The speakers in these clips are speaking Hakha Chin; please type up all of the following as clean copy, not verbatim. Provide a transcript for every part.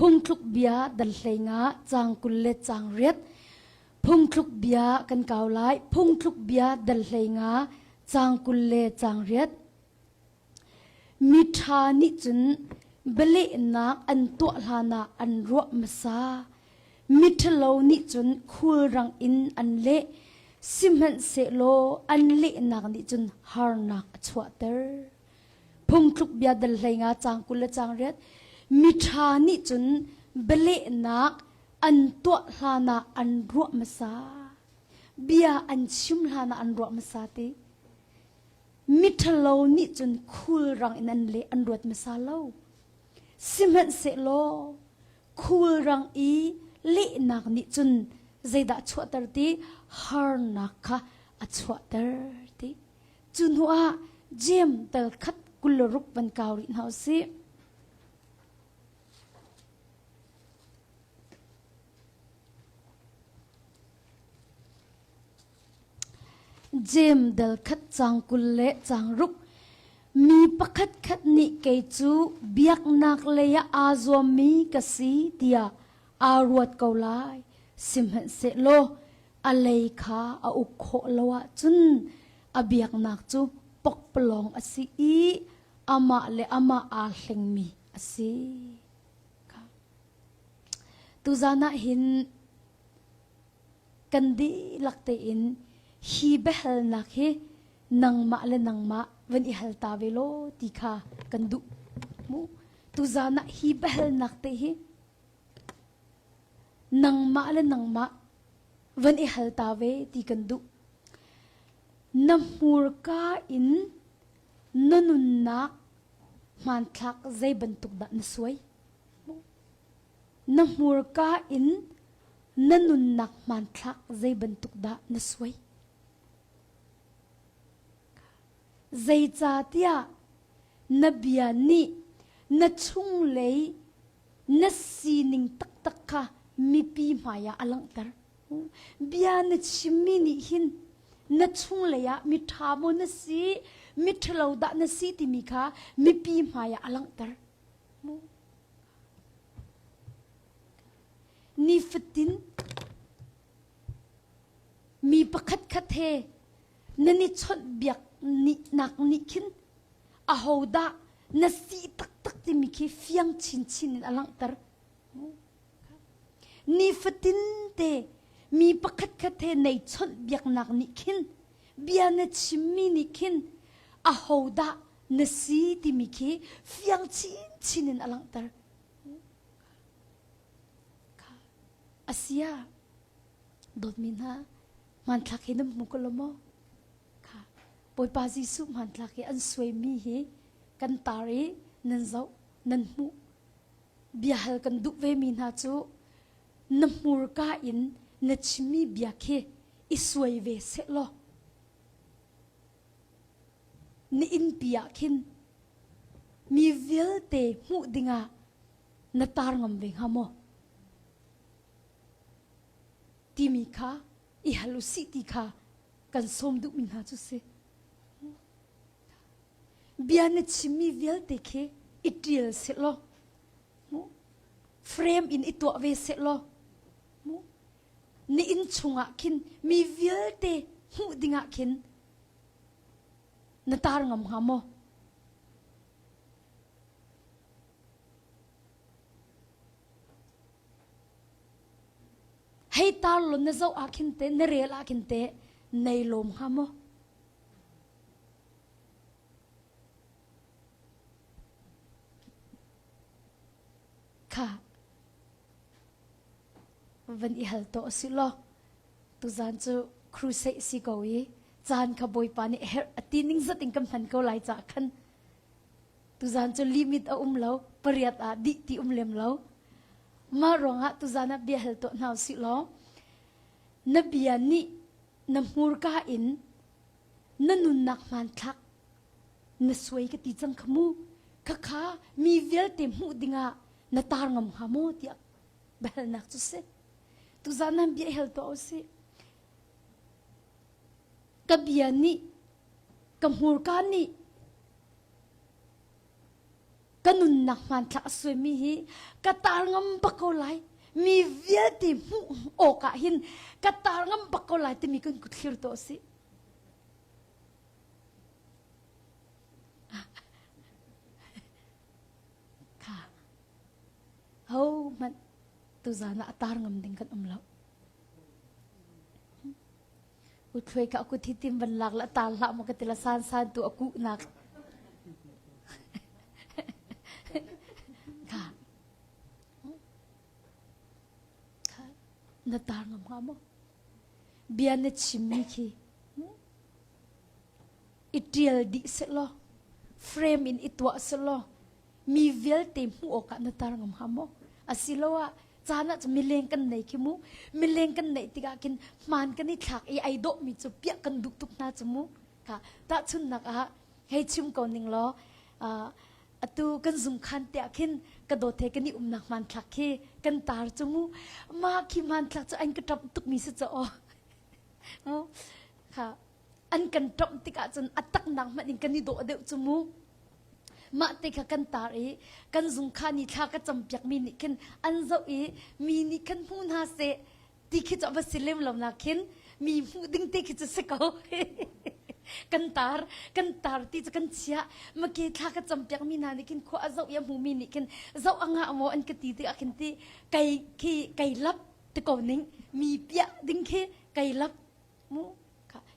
Phungthluk bia dal hlei nga caang 20 le caang riat. Phungthluk bia kan kau lai. Phungthluk bia dal hlei nga caang 20 le caang riat. Miṭha nih cun bialehnak an tuah hlanah an ruah hmasa. Miṭhalo nih cun khulrang in an leh. Sihmanhsehlaw an lehnak nih cun harnak a chuahter. Phungthluk bia dal hlei nga caang 20 le caang riat. Miṭha nih cun bialehnak an tuah hlanah an ruah hmasa. Bia an chim hlanah an ruah hmasa ti. Miṭhalo nih cun khulrang in an leh an ruat hmasa lo. Sihmanhsehlaw khulrang i lehnak nih cun zeidah chuahter ti harnak kha a chuahter ti. Cu hnu ah Jeim tal khat 26 van kau rih hna usih. Jeim dal khat caang 20 le caang ruk mi pakhatkhat nih kei cu biaknak lei ah aa zuammi ka si tiah aa ruat ko lai. Sihmanhsehlaw a lei kha a uk khawh lo ahcun a biaknak cu pokpalawng a si i amah le amah aa hlengmi a si. Tuzan ah hin kan dihlak tein hi biahalnak hi nangmah le nangmah van i hal ta ve law ti kha kan duh mu tuzan ah hi biahalnak te hi nangmah le nangmah van i hal ta ve ti kan duh na hmurka in na nunnak hmanthlak zei bantuk dah na suai Na hmurka in na nunnak hmanthlak zei bantuk dah na suai? Zeicahtiah na bia nih na chunglei na sining taktak kha mipi hmaiah a langhter. Bia na chimmi nih hin na chunglei ah miṭha maw na si, miṭhalo dah na si timi kha mipi hmaiah a langhter. Nifatin mi pakhatkhat he nan i chawnhbiak nak nih khin ahodah na si taktak timi khi fiang chinchin in a langhter. Nifatin te mi pakhatkhat he nei chawnhbiaknak nih khin bia na chimmi nih khin ahodah na si timi khi fiang chinchin in a langhter. Asia dawtmi hna hmanthlak hi nan hmu ko lo maw? Kha Bawipa Jesuh hmanthlak hi an suaimi hi kan tar i nan zoh nan hmuh biahal kan duh ve mi hna cu na hmurka in na chimmi bia khi i suai ve seh law na innpi ah khin mi vialte hmuh dingah na tar ngam ve hnga maw timi kha i hal usih ti kha kan sawm duhmi hna cu si bia na chimmi vialte khi i ṭial seh law frame in i tuah ve seh law na inn chungah khin mi vialte hmuh dingah khin na tar ngam hnga maw? Hei tar law na zoh ah khin te na rel ah khin te nei lawm hnga maw? Kha van i hal to si law tuzan cu crusade si ko i caan kha bawipa nih herh a ti ning zat in kan hman ko lai ca khan tuzan cu limit a um lo pariat ah dih ti um lem lo mah ruangah tuzan ah bia hal tuah hna usih law na bia nih na hmurka in na nunnak hmanthlak na suai ka ti cang kha mu khakha mi vialte hmuh dingah na tar ngam hnga maw tiah biahalnak cu si tuzan nan bia hal tuah usih ka bia nih ka hmurka nih. Ka nunnak hmanthlak a suaimi hi ka tar ngam bak ko lai. Mi vialte hmuh awk ah hin ka tar ngam bak ko lai timi kan kut thlir to si. Kha. Ho hmanh tuzan ah a tar ngam ding kan um lo. Uthloi ka aku thi tim van lak la tar hlah maw ka ti la san san tu aku nak. Kha. Kha. Na tar ngam hnga maw? Bia na chimmi khi i ṭial dih sehlaw frame in i tuah sehlaw mi vialte hmuh awkah na tar ngam hnga maw? Asiloah caan ah cun mileng kan nei khi mu mileng kan neih tikah khin hmaan kan i thlak i ai dawhmi cu piah kan duh tuk hna cu mu kha tahchunhnak ah hei chim ko ning law atu kan zungkhan te ah khin ka dawt he kan i umnak hmanthlak khi kan tar cu mu mah khi hmanthlak cu an ka ṭamh tukmi si caw mu kha an kan ṭamh tikah cun a taknak hmanh in kan i dawh deuh cu mu mah te kha kan tar i kan zung kha ni thla ka campiak mi nih khin an zoh i mi nih khan hmu hna seh ti khi cu a va si lem lo na khin mi hmuh ding te khi cu si ko kan tar kan tar ti cu kan chiah maki thla ka campiak mi hna nih khin khua a zoh i a hmu mi nih khin zoh a ngah maw an ka ti tikah khin ti kei khi kei lap ti ko ning mi piah ding khi kei lap mu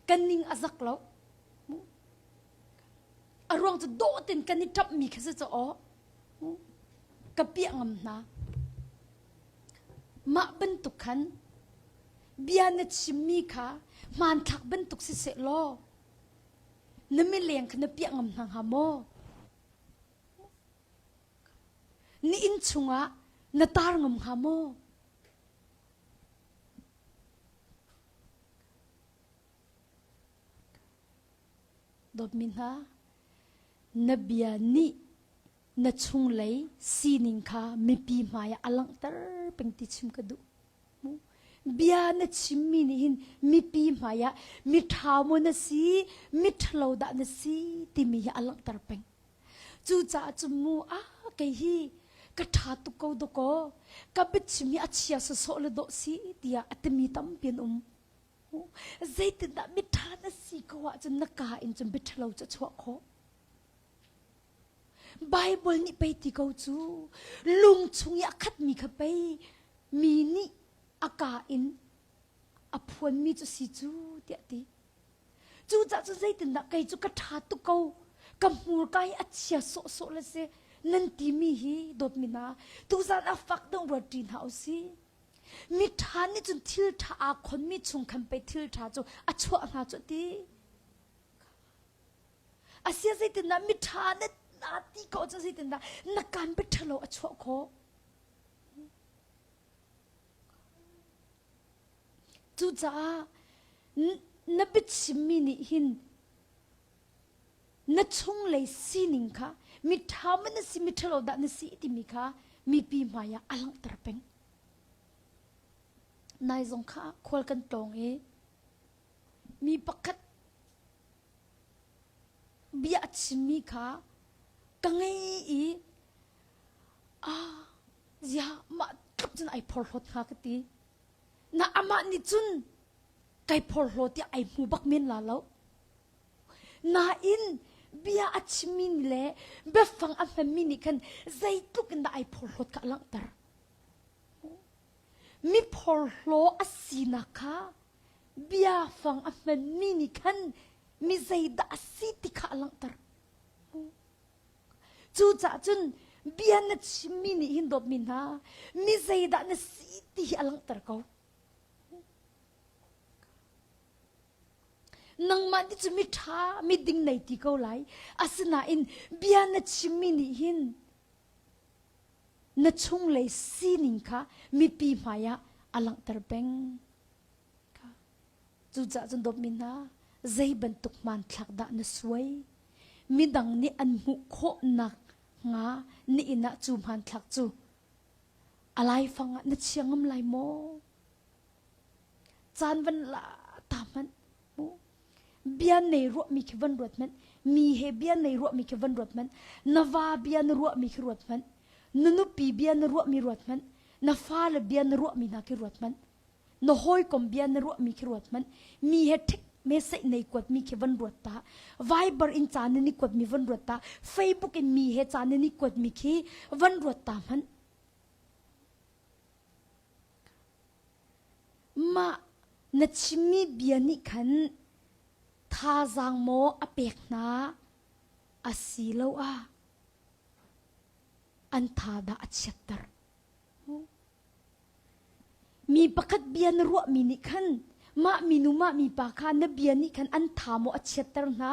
kan ning a zak lo mu a ruang cu dawh ten kan i ṭap mi kha si cu aw ka piah ngam hna mah bantuk khan bia na chimmi kha hmanthlak bantuk si seh law na mileng kha na piah ngam hna hnga maw ni inn chungah na tar ngam hnga maw Dawtmi hna, na bia nih na chunglei sining kha mipi hmaiah a langhter peng ti chim ka duh. Bia na chimmi nih hin mipi hmaiah miṭha maw na si, miṭhalo dah na si timi hi a langhter peng. Cucaah cun mu ah kei hi ka ṭha tuk ko dawkaw ka biachim hi a chia sawsawh le dawh si tiah a timi tampi an um. Zeitindah miṭha na si ko ahcun na kaa in cun biaṭhalo cu a chuah khawh? Baibal nih pei ti ko cu lung chung i a khatmi kha pei mi nih a kaa in a phuanmi cu si cu tiah ti. Cucaah cu zeitindah kei cu ka ṭha tuk ko, ka hmurka hi a chia sawhsawh le si nan timi hi dawtmi hna tuzan ah fak deuh ruat ṭi hna u sih. Miṭha nih cun thil ṭha aa khonmi chung khan pei thil ṭha cu a chuah hna cu ti. Asia zeitindah miṭha na naa ti ko cu zeitindah na kaan biaṭhalo a chuah khawh? Cucaah na biachimmi nih hin na chunglei sining kha miṭha maw na si miṭhalo dah na si timi kha mipi hmaiah a langhter peng. Nai zong kha khual kan tlawng i mi pakhat bia a chimmi kha ka ngei i ah ziah mah tluk cun ai phorhlawt hnga ka ti. Na amah nih cun kai phorhlaw tiah ai hmu bak men la lo. Nain bia a chimmi nih le biafang a hmanmi nih khan zeitluk in dah ai phorhlawt kha a langhter. Mi phorhlaw a sinak kha biafang a hmanmi nih khan mi zeidah a si ti kha a langhter. Cucaah cun bia na chimmi nih hin dawtmi hna mi zeidah na si ti hi a langhter ko. Nangmah nih cu miṭha miding nei ti ko lai. Asinain bia na chimmi nih hin na chunglei sining kha mipi hmaiah a langhter peng. Cucaah cun dawtmi hna, zei bantuk hmanthlak dah na suai? Midang nih an hmuh khawhnak hnga nihin ah cu hmanthlak cu a laifang ah na chia ngam lai maw? Caan van la ta hmanh. Bia nei ruahmi khi van ruat hmanh. Mi he bia nei ruahmi khi van ruat hmanh. Na va bia na ruahmi khi ruat hmanh. Na nupi bia na ruahmi ruat hmanh. Na fale bia na ruahmi hna khi ruat hmanh. Na hawikom bia na ruahmi khi ruat hmanh. Mi he ṭhik message nei kuatmi khi van ruat ta. Viber in ca nan i kuatmi van ruat ta. Facebook in mi he ca nan i kuatmi khi van ruat ta hmanh. Mah na chimmi bia nih khan thazaang maw a pek hna asiloah an tha dah a chiatter? Mi pakhat bia na ruahmi nih khan mah minu mah mipa kha na bia nih khan an tha maw a chiatter hna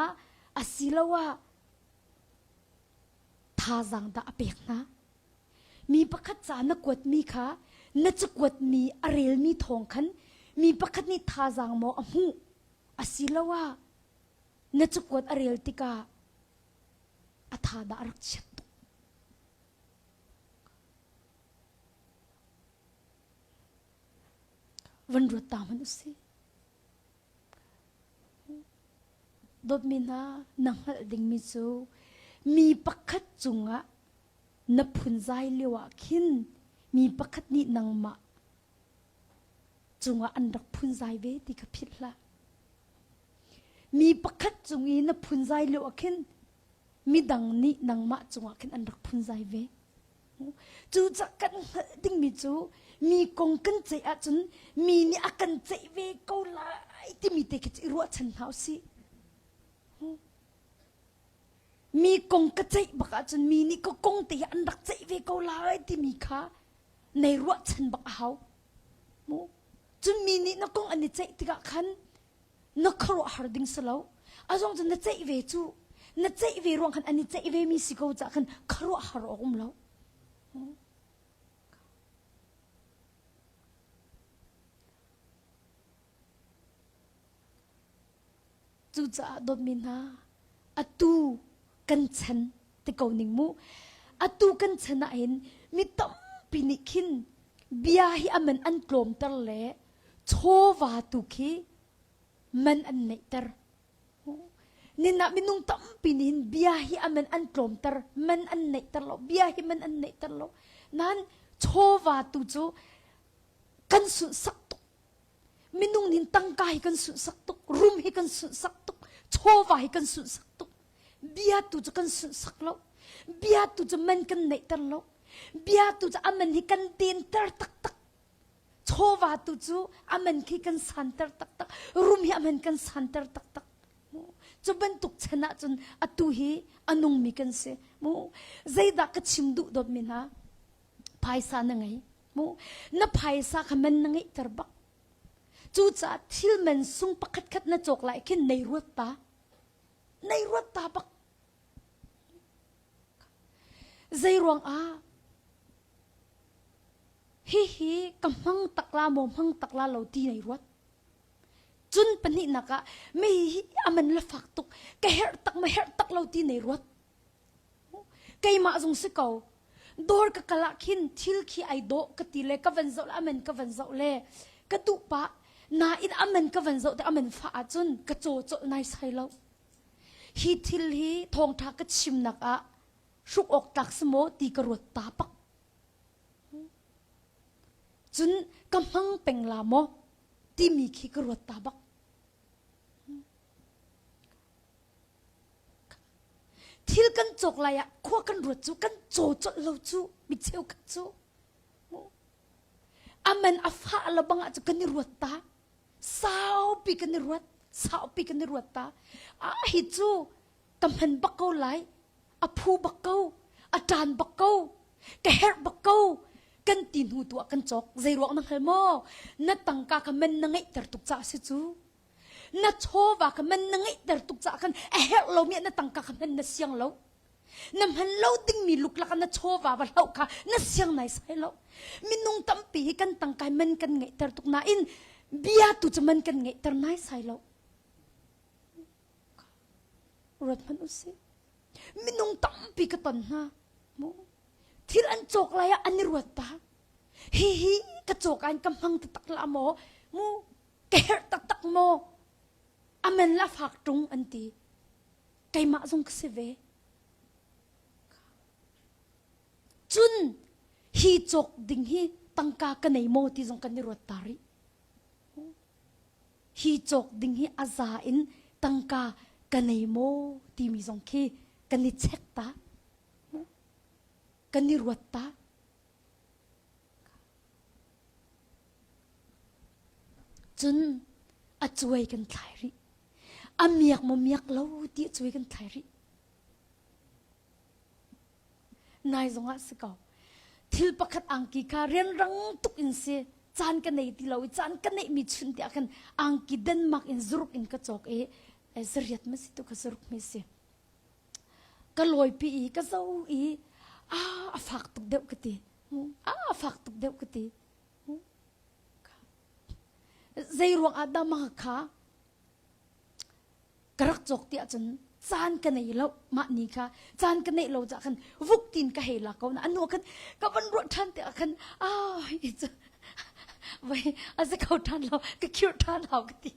asiloah thazaang dah a pek hna? Mi pakhat ca na kuatmi kha na cakuatmi a relmi thawng khan mi pakhat nih thazaang maw a hmuh asiloah na cakuat a rel tikah a tha dah a rak chiat tuk. Van ruat ta hmanh usih. Dawtmi hna, na hngalh dingmi cu mi pakhat cungah na phunzai lio ah khin mi pakhat nih nangmah cungah an rak phunzai ve ti kha philh hlah. Mi pakhat cung i na phunzai lio ah khin midang nih nangmah cungah khin an rak phunzai ve. Cucah kan hngalh dingmi cu mi kong kan ceih ahcun mi nih a kan ceih ve ko lai timi te khi cu i ruahchan hna usih. Mi kong ka ceih bak ahcun mi nih ka kong te hi an rak ceih ve ko lai timi kha nei ruahchan bak a hau. Cun mi nih na kong an i ceih tikah khan na khuaruahhar ding si lo. A zong cu na ceih ve cu. Na ceih ve ruang khan an i ceih ve mi si ko cah khan khuaruahhar awk um lo. Cucaah dawtmi hna, atu kan chan ti ko ning mu. Atu kan chan ah hin mi tampi nih khin bia hi a man an tlawmter le chawva tu khi man an neihter. Nin ah minung tampi nih hin bia hi a man an tlawmter, man an neihter lo, bia hi man an neihter lo. Nain chawva tu cu kan sunhsak tuk. Minung nih tangka hi kan sunhsak tuk, rum hi kan sunhsak tuk, chawva hi kan sunhsak tuk. Bia tu cu kan sunhsak lo. Bia tu cu man kan neihter lo. Bia tu cu a man hi kan denter taktak. Chawva tu cu a man khi kan santer taktak. Rum hi a man kan santer taktak. Cu bantuk chan ahcun atu hi a nungmi kan si. Mu zeidah ka chim duh dawtmi hna? Phaisa na ngei. Mu na phaisa kha man na ngeihter bak. Cucaah thil man sung pakhatkhat na cawk lai khin nei ruat ta. Nei ruat ta bak. Zei ruang ah hihi ka hmang tak la maw hmang tak la lo ti nei ruat. Cun pahnihnak ah mi hi aman la fak tuk ka herh tak ma herh tak lo ti nei ruat. Keimah zong si ko. Dawr ka kal ah khin thil khi ai dawh ka ti le ka van zoh le aman ka van zoh le ka duh pah nain aman ka van zoh te aman fah ahcun ka caw colh nai sai lo. Hi thil hi thawngtha ka chimnak ah hruk awk tlak si maw ti ka ruat ta pak. Cun ka hmang peng la maw timi khi ka ruat ta bak. Thil kan cawk lai ah khua kan ruat cu kan caw colh lo cu mi cheukhat cu aman a fah lo bang ah cu kan i ruat ta saupi kan i ruat saupi kan i ruat ta a hi cu ka hman bak ko lai a phu bak ko a ṭan bak ko ka herh bak ko kan ti hnu tu ah kan cawk zei ruang na hngal maw na tangka kha man na ngeihter tuk caah si cu Na chawva kha man na ngeihter tuk caah khan a herh lomi ah na tangka kha hman na siang lo. Na hman lo dingmi luklak ah na chawva va hloh kha na siang naisai lo. Minung tampi hi kan tangka hi man kan ngeihter tuk nain bia tu cu man kan ngeihter naisai lo. Ruat hmanh usih. Minung tampi ka ton hna. Mu. Thil an cawk lai ah an i ruat ta. Hihi ka cawk ah ka hmang taktak la maw? Mu ka herh taktak maw? Amen la fak ṭung an ti. Keimah zong ka si ve. Cun hi cawk ding hi tangka ka nei maw ti zong kan i ruat ta rih. Hi cawk ding hi a za in tangka ka nei maw timi zong khi kan i check ta. Kan i ruat ta. Cun a cuai kan thlai rih. A miak maw miak lo ti a cuai kan thlai rih. Nai zong ah si ko. Thil pakhat angki kha rianrang tuk in si caan ka nei ti lo i caan ka neihmi chun tiah khan angki Denmark in zuruk in ka cawk i zariat ma si tu kha zuruk mi si. Ka lawipi i ka zo i a a fak tuk deuh ka ti. A a fak tuk deuh ka ti. Zei ruang ah dah mah kha ka rak cawk tiah cun caan ka nei lo mah ni kha caan ka neih lo cah khan vuk tin ka hei la ko na anu khan ka van ruah ṭhan te ah khan ah hi cu vai a si kho ṭhan lo ka khirh ṭhan hau ka ti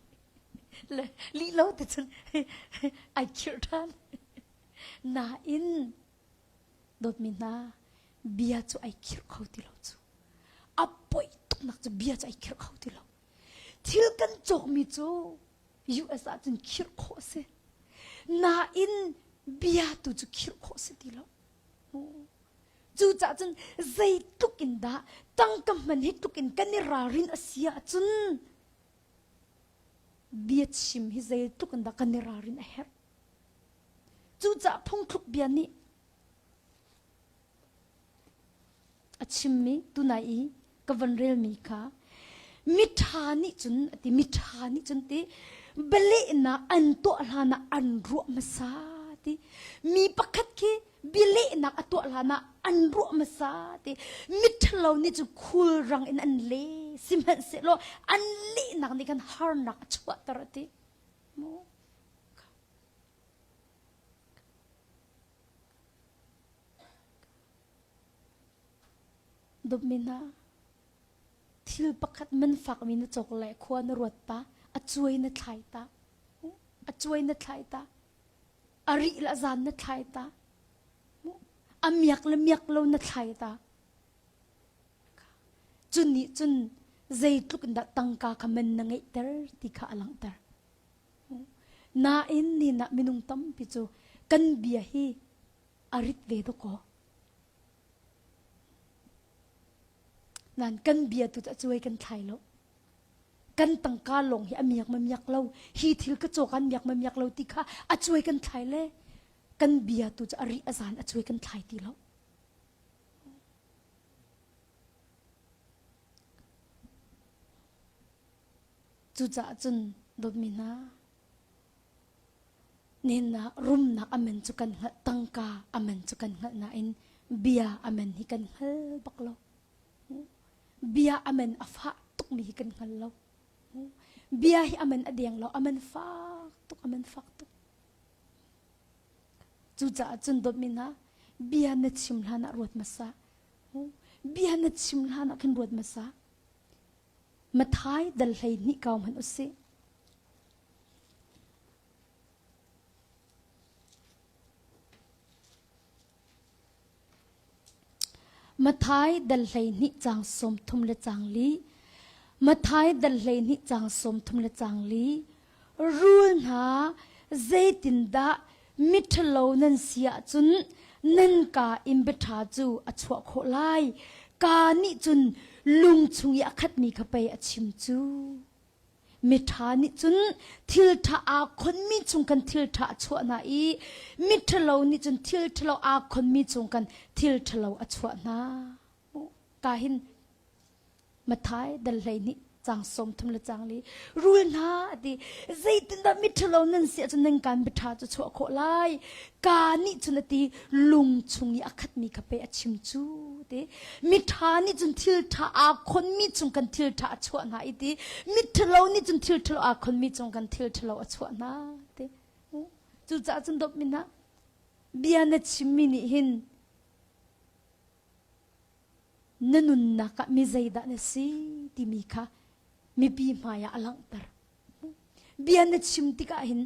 le lih lo te cun ai khirh ṭhan nain dawtmi hna bia cu ai khirh kho ti lo cu a poi tuknak cu bia cu ai khirh kho ti lo thil kan cawkmi cu US ah cun khirh khawh a si. Nain bia tu cu khirh khawh a si ti lo. Cucaah cun zeitluk in dah tangka hman hi tluk in kan i ralrin a si ahcun biachim hi zeitluk in dah kan i ralrin a herh. Cucaah phungthluk bia nih a chimmi tunai i ka van relmi kha miṭha nih cun a ti miṭha nih cun ti bialehnak an tuah hlanah an ruah hmasa ti mi pakhat khi bialehnak a tuah hlanah an ruah hmasa ti miṭhalo nih cun khulrang in an le sihmanhsehlaw an lehnak nih khan harnak a chuahter a ti mu Dawtmi hna, thil pakhat man fakmi na cawk le khua na ruat ta, a cuai na thlai ta, a cuai na thlai ta, a rih le a zan na thlai ta, a miak le miak lo na thlai ta. Cun nih cun zeitluk in dah tangka kha man na ngeihter ti kha a langhter. Nain ni nak minung tampi cu kan bia hi a rit ve dawkaw. Nan kan bia tu a cuai kan thlai lo. Kan tangka lawng hi a miak ma miak lo. Hi thil ka cawk an miak ma miak lo ti kha a cuai kan thlai le kan bia tu cu a ri a zan a cuai kan thlai ti lo. Cucaah cun dawtmi hna, nihin ah rumnak a man cu kan hngalh, tangka a man cu kan hngalh nain bia a man hi kan hngal bak lo. Bia a man a fah tukmi hi kan hngal lo. Bia hi a man a deng lo, a man fak tuk, a man fak tuk. Cucaah cun dawtmi hna, bia na chim hlan ah ruat hmasa. Bia na chim hlan ah khin ruat hmasa. Mathai dal 12 kau hmanh usih. Mathai dal 12 cang 30 le cang li. Mathai dal 12 cang 30 le cang li. Rul hna zeitindah miṭhalo nan si ahcun nan kaa in biaṭha cu a chuah khawh lai. Kaa nih cun lung chung i a khatmi kha pei a chim cu. Miṭha nih cun thil ṭha aa khonmi chung khan thil ṭha a chuah hna i miṭhalo nih cun thil ṭhalo aa khonmi chung khan thil ṭhalo a chuah hna. Ka hin Mathai dal 12 cang 30 le cang li rul hna a ti zeitindah miṭhalo nan si ahcun nan kaan biaṭha cu chuah khawh lai ka nih cun a ti lung chung i a khatmi kha pei a chim cu ti miṭha nih cun thil ṭha aa khonmi chung kan thil ṭha a chuah hna i ti miṭhalo nih cun thil ṭhalo aa khonmi chung kan thil ṭhalo a chuah hna ti cucaah cun dawtmi hna bia na chimmi nih hin Na nunnak ah mi zeidah na si timi kha mipi hmai ah a langhter. Bia na chim tikah hin.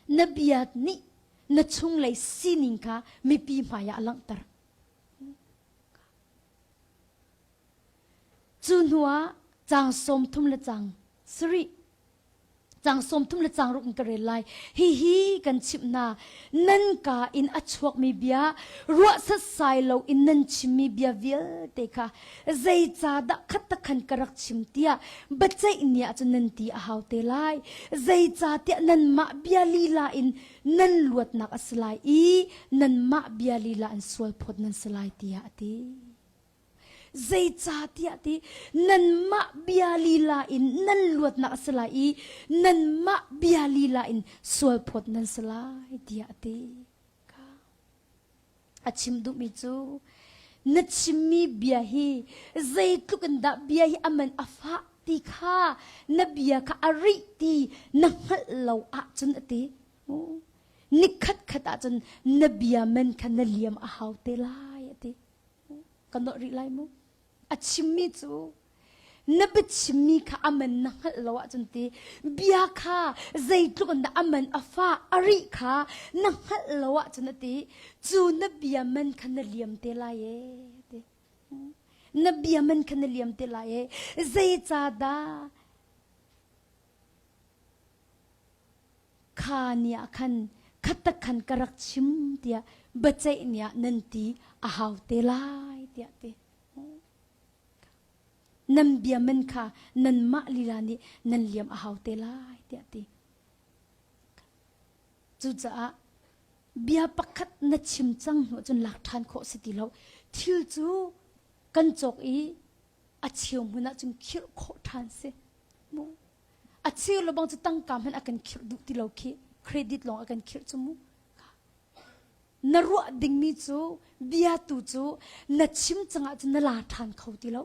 Na bia nih na chunglei sining kha mipi hmaiah a langhter. Cu hnuah caang 30 le caang sarih Cang 30 le cang ruk in ka rel lai. Hihi kan chimh hna, nan ka in a chuakmi bia, ruah satsai lo in nan chimmi bia vialte kha zeicahdah khat khan ka rak chim tiah biaceih ni ah cun nan ti a hau te lai. Zeicahtiah nanmah bia lila in nan luatnak a si lai i nanmah bia lila in sualphawt nan si lai tiah a ti. Zeicahtiah ti nanmah bia lila in nan luatnak a si lai i nanmah bia lila in sualphawt nan si lai tiah a ti. A chim duhmi cu na chimmi bia hi zeitluk in dah bia hi a man a fah ti kha na bia kha a rih ti na hngalh lo ahcun a ti. Nikhat khat ahcun na bia man kha na liam a hau te lai a ti. Ka nolh rih lai mu. A chimmi cu na biachimmi kha a man na hngalh lo ahcun ti bia kha zeitluk in dah a man a fah a rih kha na hngalh lo ahcun a ti cu na bia man kha na liam te lai ee ti na bia man kha na liam te lai ee zeicahdah Kha ni ah khan khatak khan ka rak chim tiah biaceih ni ah nan ti a hau te lai tiah ti. Nan bia man kha nanmah lila nih nan liam a hau te lai tiah ti. Cucaah bia pakhat na chim cang hnu cun lak ṭhan khawh si ti lo. Thil cu kan cawk i a cheu hmun ah cun khirh khawh ṭhan si. Mu. A cheu le bang cu tangka hmanh a kan khirh duh ti lo khi credit lawng a kan khirh cu mu. Na ruah dingmi cu bia tu cu na chim cang ahcun na la ṭhan kho ti lo.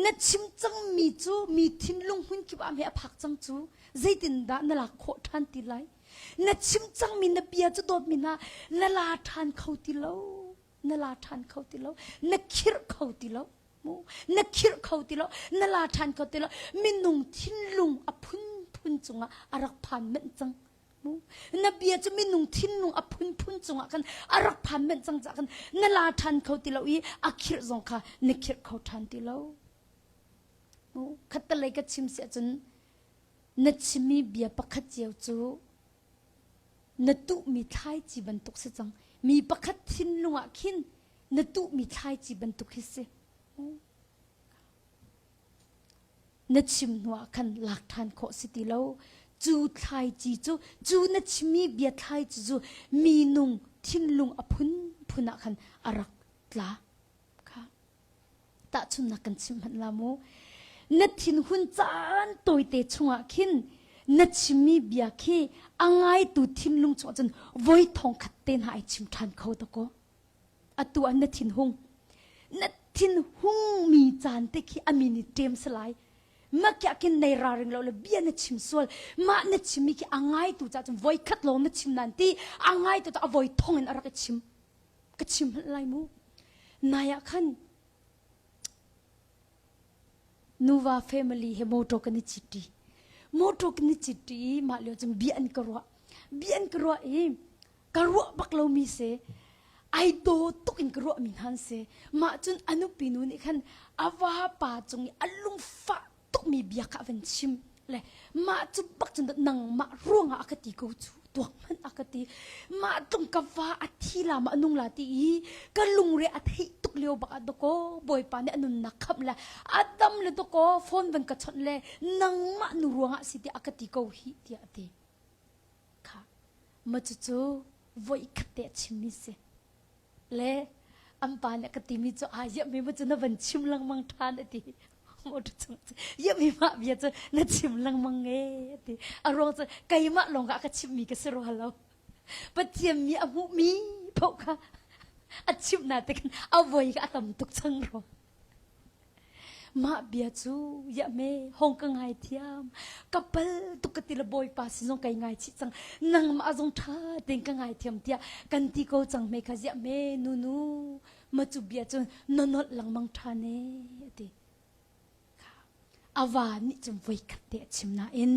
Na chim cangmi cu mi thinlung hmun kip ah hme a phak cang cu zeitindah na lak khawh ṭhan ti lai? Na chim cangmi na bia cu dawtmi hna na la ṭhan kho ti lo. Na la ṭhan kho ti lo. Na khirh kho ti lo. Na khirh kho ti lo na la ṭhan kho ti lo minung thinlung a phunphun cungah a rak phan manh cang na bia cu minung thinlung a phunphun cungah khan a rak phan manh cang caah khan na la ṭhan kho ti lo i a khirh zong kha na khirh kho ṭhan ti lo khattelei ka chim si ahcun na chimmi bia pakhat cio cu na tuhmi thlaici bantuk si cang mi pakhat thinlung ah khin na tuhmi thlaici bantuk hi si. Na chim hnuah khan lak ṭhan khawh si ti lo. Cu thlaici cu, cu na chimmi bia thlaici cu minung thinlung a phunphun ah khan a rak tla. Kha. Tahchunhnak kan chim hmanh la mu. Na thinhun caan tawite chungah khin na chimmi bia khi a ngaitu thinlung chungah cun voi thong khat te hna ai chim ṭhan kho ta kaw. Atu ah na thinhung. Na thinhung mi caan te khi a min i ṭem si lai. Makya kin nei raring lo le bia na chim sual. Mah na chimmi khi a ngaitu ca cun voi khat lawng na chim nan ti a ngaitu cu a voi thong in a rak i chim. Ka chim hmanh lai mu. Nai ah khan nuva family he motor kan i cit Motor kan i cit i mah lio cun bia an ka ruah. Bia an ka ruah i ka ruah bak lomi si ai daw tuk in ka ruahmi hna an si mah cun a nupi nu nih khan a vapa cung i a lungfah tukmi bia kha a van chim le mah cu bak cun nangmah ruangah a ka ti ko cu tuak hmanh a ka ti mah tlung ka va a thi la ma a nung la ti i ka lungre a theih tuk lio bak ah dakaw bawipa nih a nunnak khamh le a dam le dakaw phone van ka chawnh le nangmah nu ruangah si tiah a ka ti ko hi tiah a ti Kha ma cucu voi khat te a chimmi si. Le an pa nih a ka timi cu aa iahmi ma cu na van chim lengmang ṭhan a ti. Motor cung cu iahmi mah bia cu na chim lengmang e a ti. A ruang cu keimah lawng ah ka chimmi ka si rua lo. Pathian mi a hmuhmi paoh kha a chimh na te khan a voi kha a tam tuk cang rua. Mah bia cu yahme hong ka ngai thiam ka pal tuk ka ti le bawipa sin zong kai ngai chih cang nangmah zong ṭha tein ka ngai thiam tiah kan ti ko cang hme kha ziah me nunu ma cu bia cu na nolh lengmang ṭhan e a ti a va nih cun voi khat te a chim nain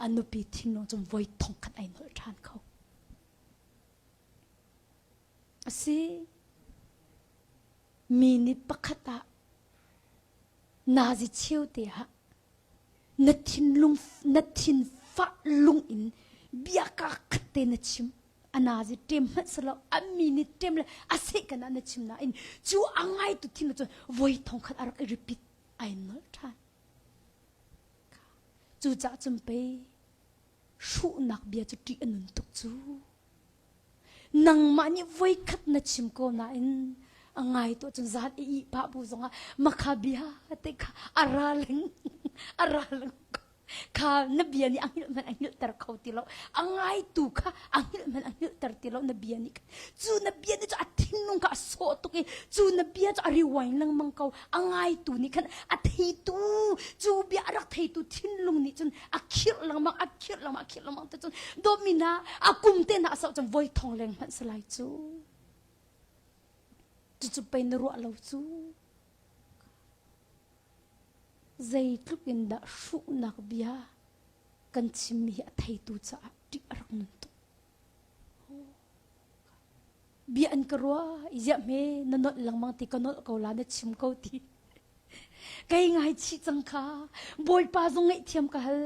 a nupi thinlung cun voi thong khat ai nolh ṭhan kho. A si. Minute pakhat ah nazi cheu te ah na thinlung na thinfah lung in bia ka khat te na chim a nazi ṭem hmanh silo a minute ṭem le a seh kan ah na chim nain cu a ngai tu thin cun voi thong khat a rak i repeat ai nolh ṭhan cucah cun pei hruhnak bia cu ṭih a nun tuk cu Nangmah nih voikhat na chim ko nain a ngai tuah cun zan i ih pah bu zongah makha bia te kha a ra leng a ra leng kha na bia nih a hngilh hmanh a hngilhter kho ti lo a ngaitu kha a hngilh hmanh a hngilhter ti lo na bia nih cu na bia nih cu a thinlung kha a sawh tuk i cu na bia cu a rewind lengmang ko a ngaitu nih khan a theitu cu bia a rak theitu thinlung nih cun a khirh lengmang a khirh lengmang a khirh lengmang te cun dawtmi na a kum te na a sauh cun voi thong leng hmanh si lai cu cucu pei na ruah lo cu zeitluk in dah hruhnak bia kan chimmi hi a theitu caah ṭih a rak nun tuk bia an ka ruah i ziah hme na nolh lengmang ti ka nolh ko la na chim ko ti Kei ngaichih cang kha Bawipa zong ngaihthiam ka hal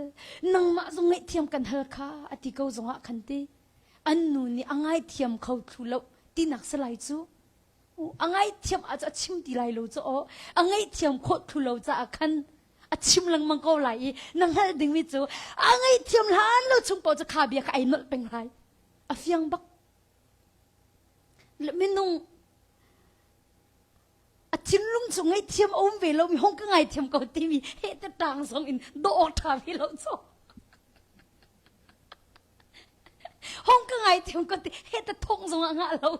nangmah zong ngaihthiam kan hal kha a ti ko zongah khan ti an nu nih a ngaithiam kho thlu lo tinak si lai cu a ngaithiam ah cu a chim ti lai lo cu aw a ngaihthiam khawh thlu lo caah khan a chim lengmang ko lai i na hngalh dingmi cu a ngaihthiam hlan lo chung paoh cu kha bia kha ai nolh peng lai a fiang bak minung a thinlung cu ngaihthiam a um ve lo mi hong ka ngaithiam ko timi he te tang zong in dawh awk ṭha ve lo cu hong ka ngaithiam ko ti he te thong zong ah ngah lo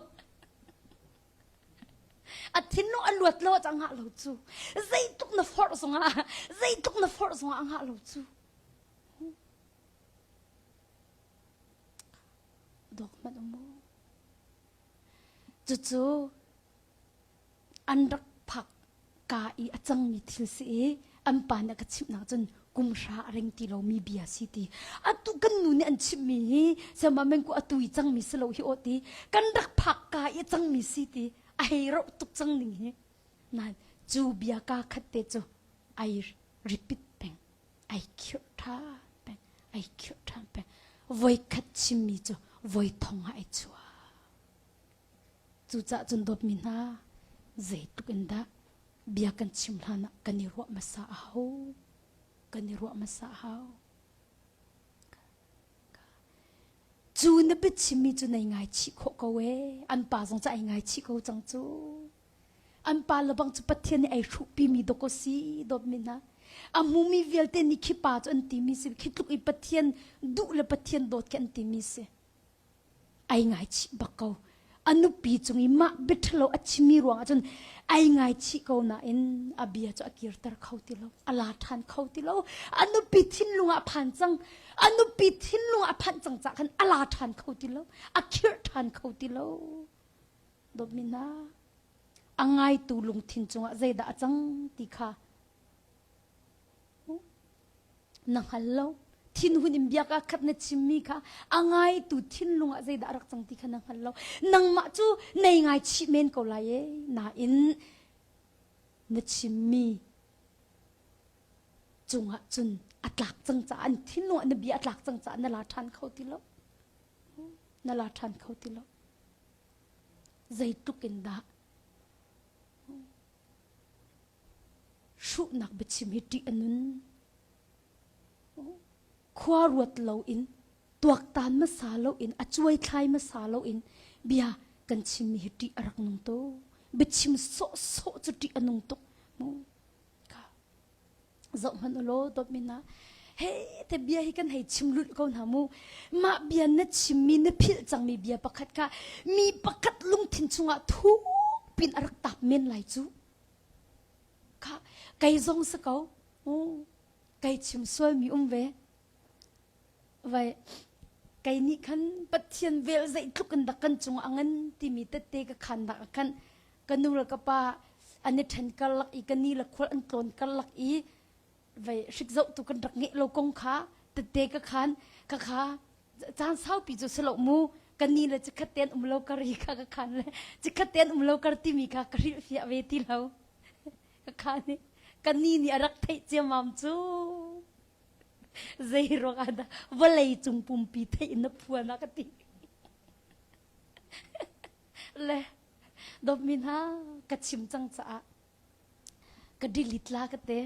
a thinlung a luat lo ah ngah lo cu zeitluk na forh zong ah zeitluk na forh zong ah ngah lo cu dawk hmanh um mu cucu an rak phak ka i a cangmi thil si i an pa nih a ka chimhnak cun kum hra a reng ti lomi bia si ti atu kan nu nih an chimhmi hi siama mengku atu i cangmi si lo hi aw ti kan rak phak ka i a cangmi si ti a hei roh tuk cang ning hi nain cu bia ka khat te cu ai repeat peng ai khirh ṭhan peng ai khirh ṭhan peng voi khat chimmi cu voi thong ah ai chuah Cucaah cun dawtmi hna, zeitluk in dah bia kan chim hlan ah kan i ruah hmasa a hau. Kan i ruah hmasa a hau. Cu na biachimmi cu nei ngaichih khawh ko ee. An pa zong cu ai ngaichih ko cang cu. An pa le bang cu Pathian nih ai hruhpimi dawk a si dawtmi hna. A hmumi vialte nih khi pa cu an timi si. Khi tluk i Pathian duh le Pathian dawt khi an timi si. Ai ngaichih bak ko. A nupi cung i mah biaṭhalo a chimmi ruangah cun ai ngaichih ko nain a bia cu a kirter kho ti lo. A la ṭhan kho ti lo. A nupi thinlung ah a phan cang. A nupi thinlung ah a phanh cang caah khan a la ṭhan kho ti lo. A khirh ṭhan kho ti lo. Dawtmi hna, a ngaitu lungthin cungah zeidah a cang ti kha Na hngal lo. Thinhun in bia kaa khat na chimmi kha a ngaitu thinlung ah zeidah a rak cang ti kha na hngal lo. Nangmah cu nei ngai chih men ko lai e. Nain na chimmi cungah cun a tlak cang caah an thinlung ah na bia a tlak cang caah na la ṭhan kho ti lo. Na la ṭhan kho ti lo. Zeitluk in dah Hruhnak biachim hi ṭih a nun. Khua ruat loin, tuaktan hmasa loin, a cuaithlai hmasa loin bia kan chimmi hi ṭih a rak nung tuk. Biachim sawhsawh cu ṭih a nung tuk. Mu ka zoh hmanh u law dawtmi hna he te bia hi kan hei chim lulh ko hna mu mah bia na chimmi na philh cangmi bia pakhat kha mi pakhat lungthin chungah thuk pin a rak tap men lai cu Kha kei zong si ko. Kei chim sualmi um ve. Vai kei nih khan Pathian vel zeitluk in dah kan cung a ngan timi tette ka khannak ah khan ka nu le ka pa an i ṭhen karlak i ka ni le khual an tlawn karlak i vai hrik zohtu kan rak ngeih lo kong kha tette ka khan ka kha caan saupi cu si lo mu. Ka ni le chikhat ten um lo kar hi kha ka khan le chikhat ten um lo kar timi kha ka hrilh fiah ve ti lo. Ka khan i ka ni nih a rak theih ciamam cu. Zei ruang ah dah vawlei cung pumpi theih in na phuan a ka ti. Le dawtmi hna ka chim cang caah ka delete la ka te.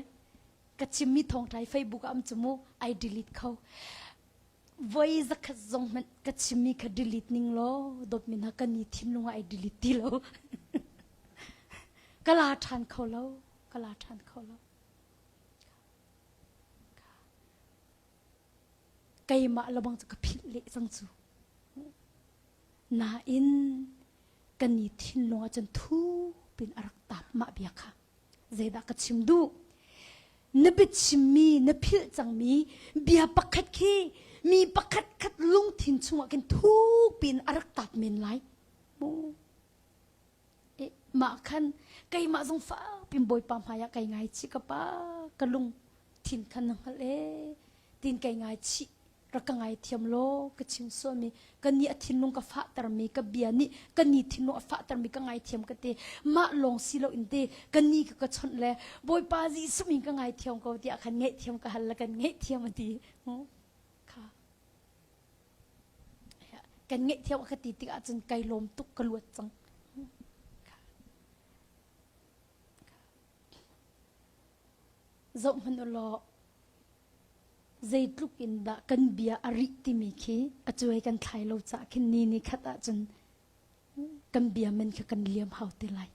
Ka chimmi thawngṭha hi Facebook ah am cu mu ai delete kho. Voi zakhat zong hmanh ka chimmi kha delete ning law dawtmi hna kan i thinlung ah ai delete ti lo. Ka la ṭhan kho lo. Ka la ṭhan kho lo. Keimah lebang cu ka philh leh cang cu. Nain kan i thinlung ah cun thupin a rak tap mah bia kha. Zeidah ka chim duh? Na biachimmi na philh cangmi bia pakhat khi mi pakhat khat lungthin chungah khin thukpin a rak tap men lai. Mu. Eh, mah khan keimah zong fakpin Bawipa hmaiah kai ngaichih ka pa ka lung thin khan na hngalh ee tin kai ngaichih rak ka ngaithiam law ka chim sualmi ka ni a thinlung ka fahtermi ka bia nih ka ni thinlung a fahtermi ka ngaithiam ka ti mah lawng si lo in te ka ni ka ka chawnh le Bawipa Jesuh min ka ngaithiam ko tiah khan ngaihthiam ka hal le kan ngaihthiam a ti kha kan ngaihthiam a ka ti tikah cun kai lawm tuk ka luat cang zoh hmanh u law zeitluk in dah kan bia a rih timi khi a cuai kan thlai lo caah khin ni ni khat ahcun kan bia men kha kan liam hau te lai.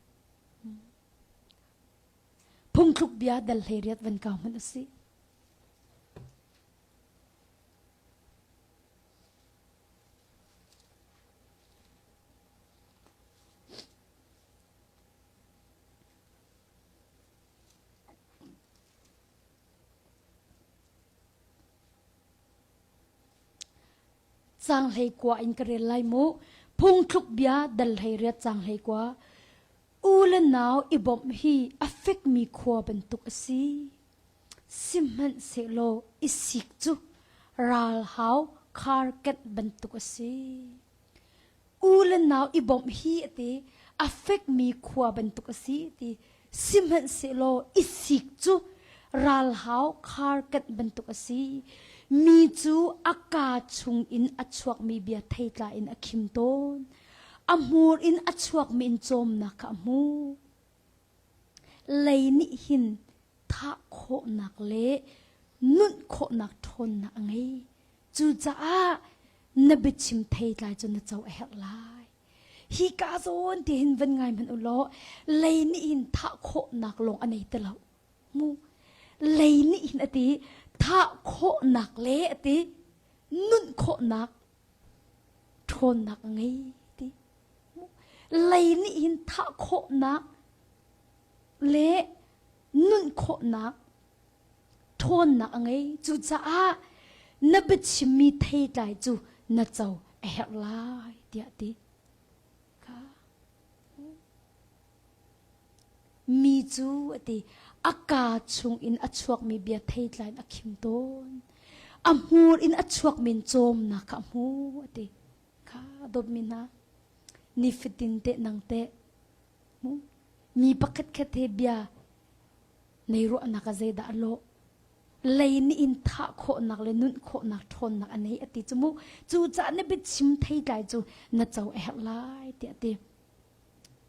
Phungthluk bia dal hlei riat van kau hmanh a si. Caang hlei kua in ka rel lai mu. Phungthluk bia dal hlei riat caang hlei kua. U le nau i bawmh hi a fekmi khua bantuk a si. Sihmanhsehlaw i sik cu ralhau khar kenh bantuk a si. U le nau i bawmh hi a ti a fekmi khua bantuk a si ti sihmanhsehlaw i sik cu ralhau khar kanh bantuk a si mi cu a kaa chung in a chuakmi bia theitla in a khim tawn a hmur in a chuakmi in cawmnak kha a hmu lei nih hin thah khawhnak le nunh khawhnak ṭhawnnak a ngei Cucaah na biachim theitlai cu na co a herh lai. Hi ka zawn ti hin van ngai hmanh u law lei nih hin thah khawhnak lawng a nei ti lo. Mu lei nih hin a ti thah khawhnak le a ti nunh khawhnak ṭhawnnak a ngei ti. Lei nih hin thah khawhnak le nunh khawhnak ṭhawnnak a ngei. Cucaah na biachimmi theitlai cu na co a herh lai tiah ti. Kha. Mi cu a ti a kaa chung in a chuakmi bia theitlai in a khim tawn. A hmur in a chuakmi in cawmnak kha a hmu a ti. Kha dawtmi hna nifatin teh nang teh mi pakhat khat he bia Nei ruahnak ah zeidah a lawh? Lei nih in thah khawhnak le nunh khawhnak ṭhawnnak a nei a ti cu mu. Cucaah na biachim theitlai cu na co a herh lai tiah a ti.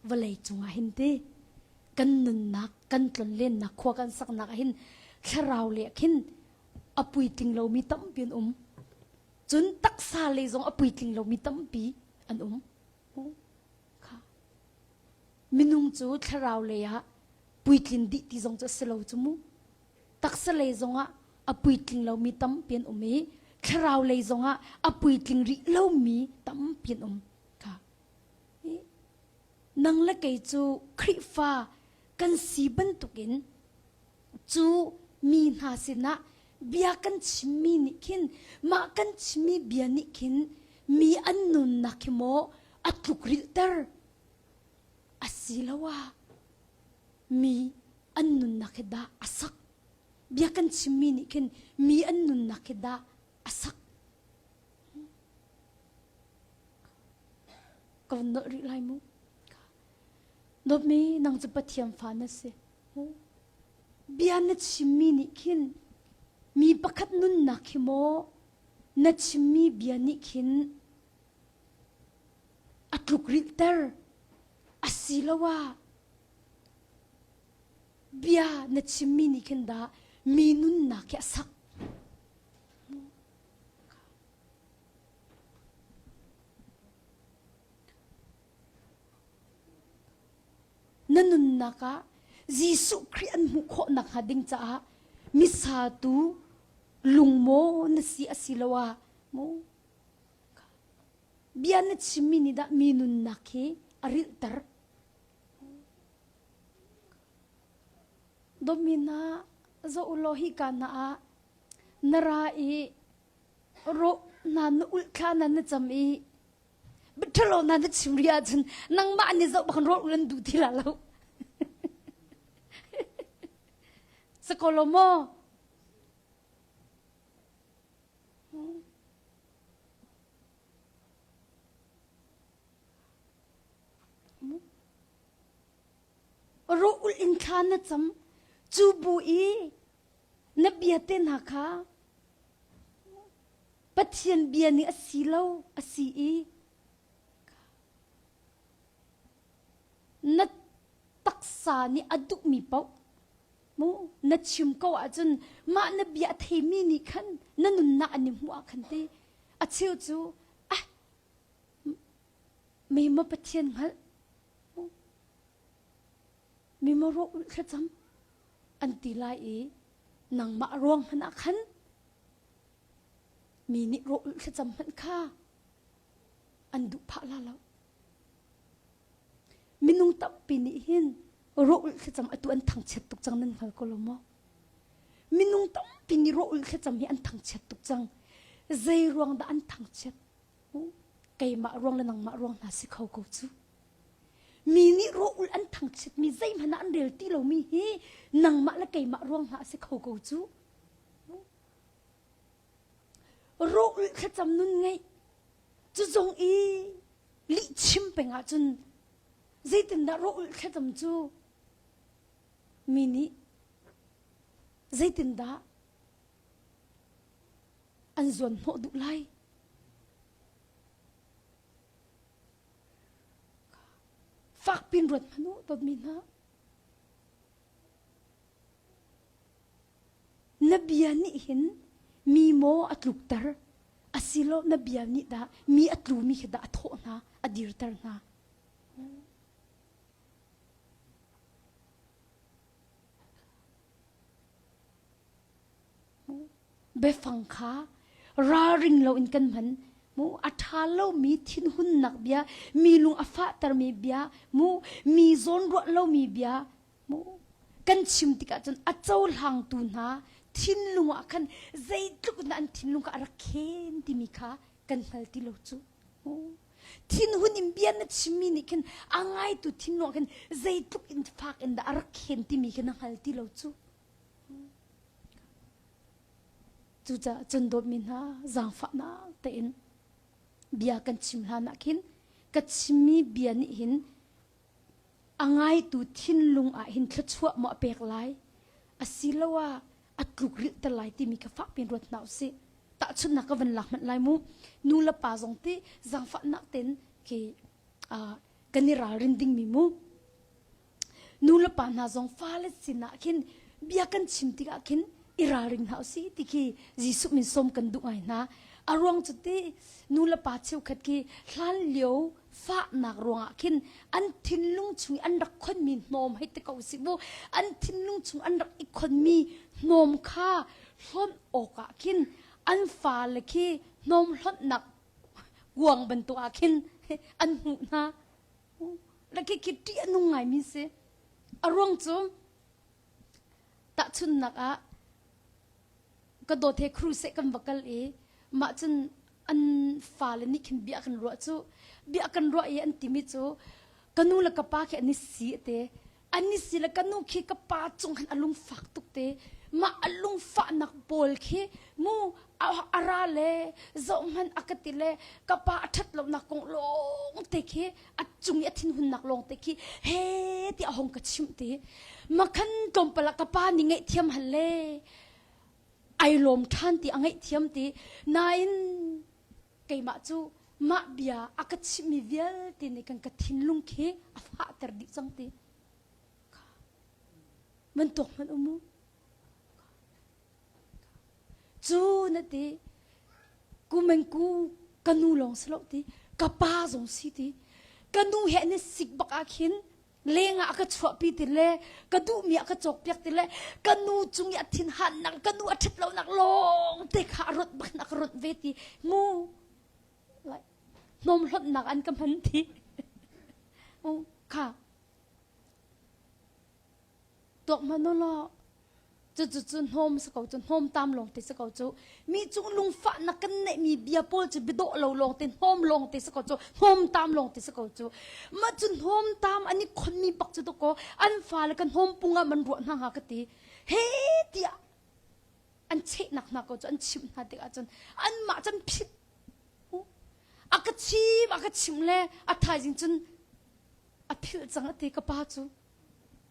Vawlei cungah hin ti kan nunnak, kan tlonlennak, khua kan saknak ah hin thlarau le khin a puitling lomi tampi an um. Cun taksa lei zong a puitling lomi tampi an um. Kha. Minung cu thlarau lei ah puitlin dih ti zong cu a si lo cu mu. Taksa lei zongah a puitling lomi tampi an um i thlarau lei zongah a puitling rih lomi tampi an um. Kha. Nang le kei cu Khrihfa kan si bantukin cu mi hna sinah bia kan chimmi nih khin mah kan chimmi bia nih khin mi an nunnak hi maw a tlukrilhter asiloah mi an nunnak hi dah a sak bia kan chimmi nih khin mi an nunnak hi dah a sak. Ka van nolh rih lai mu. Dawtmi nang cu Pathian fa na si. Bia na chimmi nih khin mi pakhat nunnak hi maw na chimmi bia nih khin a tlukrilhter asiloah bia na chimmi nih khin dah mi nunnak hi a sak. Na nunnak ah Jesuh Khrih an hmuh khawh nakhnga ding caah misatu lung maw na si asiloah maw bia na chimmi nih dah mi nunnak hi a rilhter. Dawtmi hna, zoh u law hika hna ah na ra i rawh hna na ulh thla na na cam i ṭhalo na na chim rih ahcun nangmah nih zoh bak rawl ul an duh ti la lo. Sakolo maw? Rawh ulh in thla na cam cu bu i na bia te hna kha Pathian bia nih a si lo a si i na taksa nih a duhmi paoh mu na chim ko ahcun mah na bia a theimi nih khan na nunnak an i hmuh ah khan ti a cheu cu ah mi maw Pathian hngalh mi maw rawh ulh thlacam an ti lai i nangmah ruang hmanh ah khan mi nih rawh ulh thlacam hmanh kha an duh phah la lo. Minung tampi nih hin rawh ulh thlacam atu an thangchiat tuk cang nan hngal ko lo maw? Minung tampi nih rawh ulh thlacam hi an thangchiat tuk cang. Zei ruang dah an thangchiat? Keimah ruang le nangmah ruang hna si kho ko cu. Mi nih rawh ulh an thangchiat mi zeihmanh ah an rel ti lomi hi nangmah le keimah ruang hna a si kho ko cu. Rawh ulh thlacam nun ngeih cu zong i lihchim peng ahcun zeitindah rawh ulh thlacam cu mi nih zeitindah an zuan hnawh duh lai? Fakpin ruat hmanh u dawtmi hna. Na bia nih hin mi maw a tlukter asilo na bia nih dah mi a tlumi khi dah a thawh hna a dirter hna. Biafang kha ralring loin kan hman. Mu a ṭha lomi thinhunnak bia, mi lung a fahtermi bia, mu mi zawnruah lomi bia, mu kan chim tikah cun a cohlangtu hna thinlung ah khan zeitluk in an thinlung kha a rak khen timi kha kan hngal ti lo cu. Thinhun in bia na chimmi nih khin a ngaitu thinlung ah khin zeitluk in fak in dah a rak khen timi khi na hngal ti lo cu. Cucaah cun dawtmi hna zaangfahnak tein bia kan chim hlan ah khin ka chimmi bia nih hin a ngaitu thinlung ah hin thluachuah maw a pek lai asiloah a tlukrilhter lai timi kha fak piin ruat hna usih. Tahchunhnak ka van lak hmanh lai mu. Nu le pa zong ti zaangfahnak tein khi kan i ralrin dingmi mu. Nu le pa hna zong fale sinah khin bia kan chim tikah khin i ralring hna usih ti khi Jesuh min sawm kan duh ngai hna. A ruang cu ti nu le pa cheukhat khi hlan lio fahnak ruangah khin an thinlung chung i an rak khonmi hnawm hei ti ko usih mu an thinlung chung an rak i khonmi hnawm kha hlonh awkah khin an fale khi hnawm hlonhnak kuang bantuk ah khin an hmuh hna le khi khi ṭih a nung ngaimi si a ruang cu tahchunhnak ah ka dawt he crusade kan va kal i mah cun an fale nih khin bia kan ruah cu bia kan ruah i an timi cu ka nu le ka pa khi an i si te an i si le ka nu khi ka pa cung khan a lungfak tuk te mah a lungfahnak pawl khi mu. A ra le zohhmanh a ka ti le ka pa a ṭhat lonak kong lawng te khi a cung i a thinhunnak lawng te khi he ti a hong ka chimh ti. Makhan tlawmpal ah ka pa nih ngaihthiam hal le ai lawm ṭhan ti a ngaihthiam ti. Nain keimah cu mah bia a ka chimhmi vialte nih kan ka thinlung khi a fahter dih cang ti. Man tuak hmanh um u. Cu na ti kumengku ka nu lawng si lo ti ka pa zong si ti ka nu he an i sik bak ah khin leng ah a ka chuahpi ti le ka duhmi a ka cawkpiak ti le ka nu cung i a thinhannak ka nu a ṭhat lonak lawng te kha a rawt bak in a ka rawt ve ti mu like hnawm hlonhnak an ka hman ti kha Tuak hmanh u law cucu cu hnawm si ko cu hnawm tam lawng te si ko cu mi cung lungfahnak kan neihmi bia pawl cu biadawh lo lawng te hnawm lawng te si ko cu hnawm tam lawng te si ko cu mah cu hnawm tam an i khonmi bak cu dakaw an fale ka hnawm pung ah man ruah hna hnga ka ti he tiah an chehnak hna ko cu an chimh hna tikah cun anmah can phit a ka chim a ka chim le a thaizing cun a philh cang a ti ka pa cu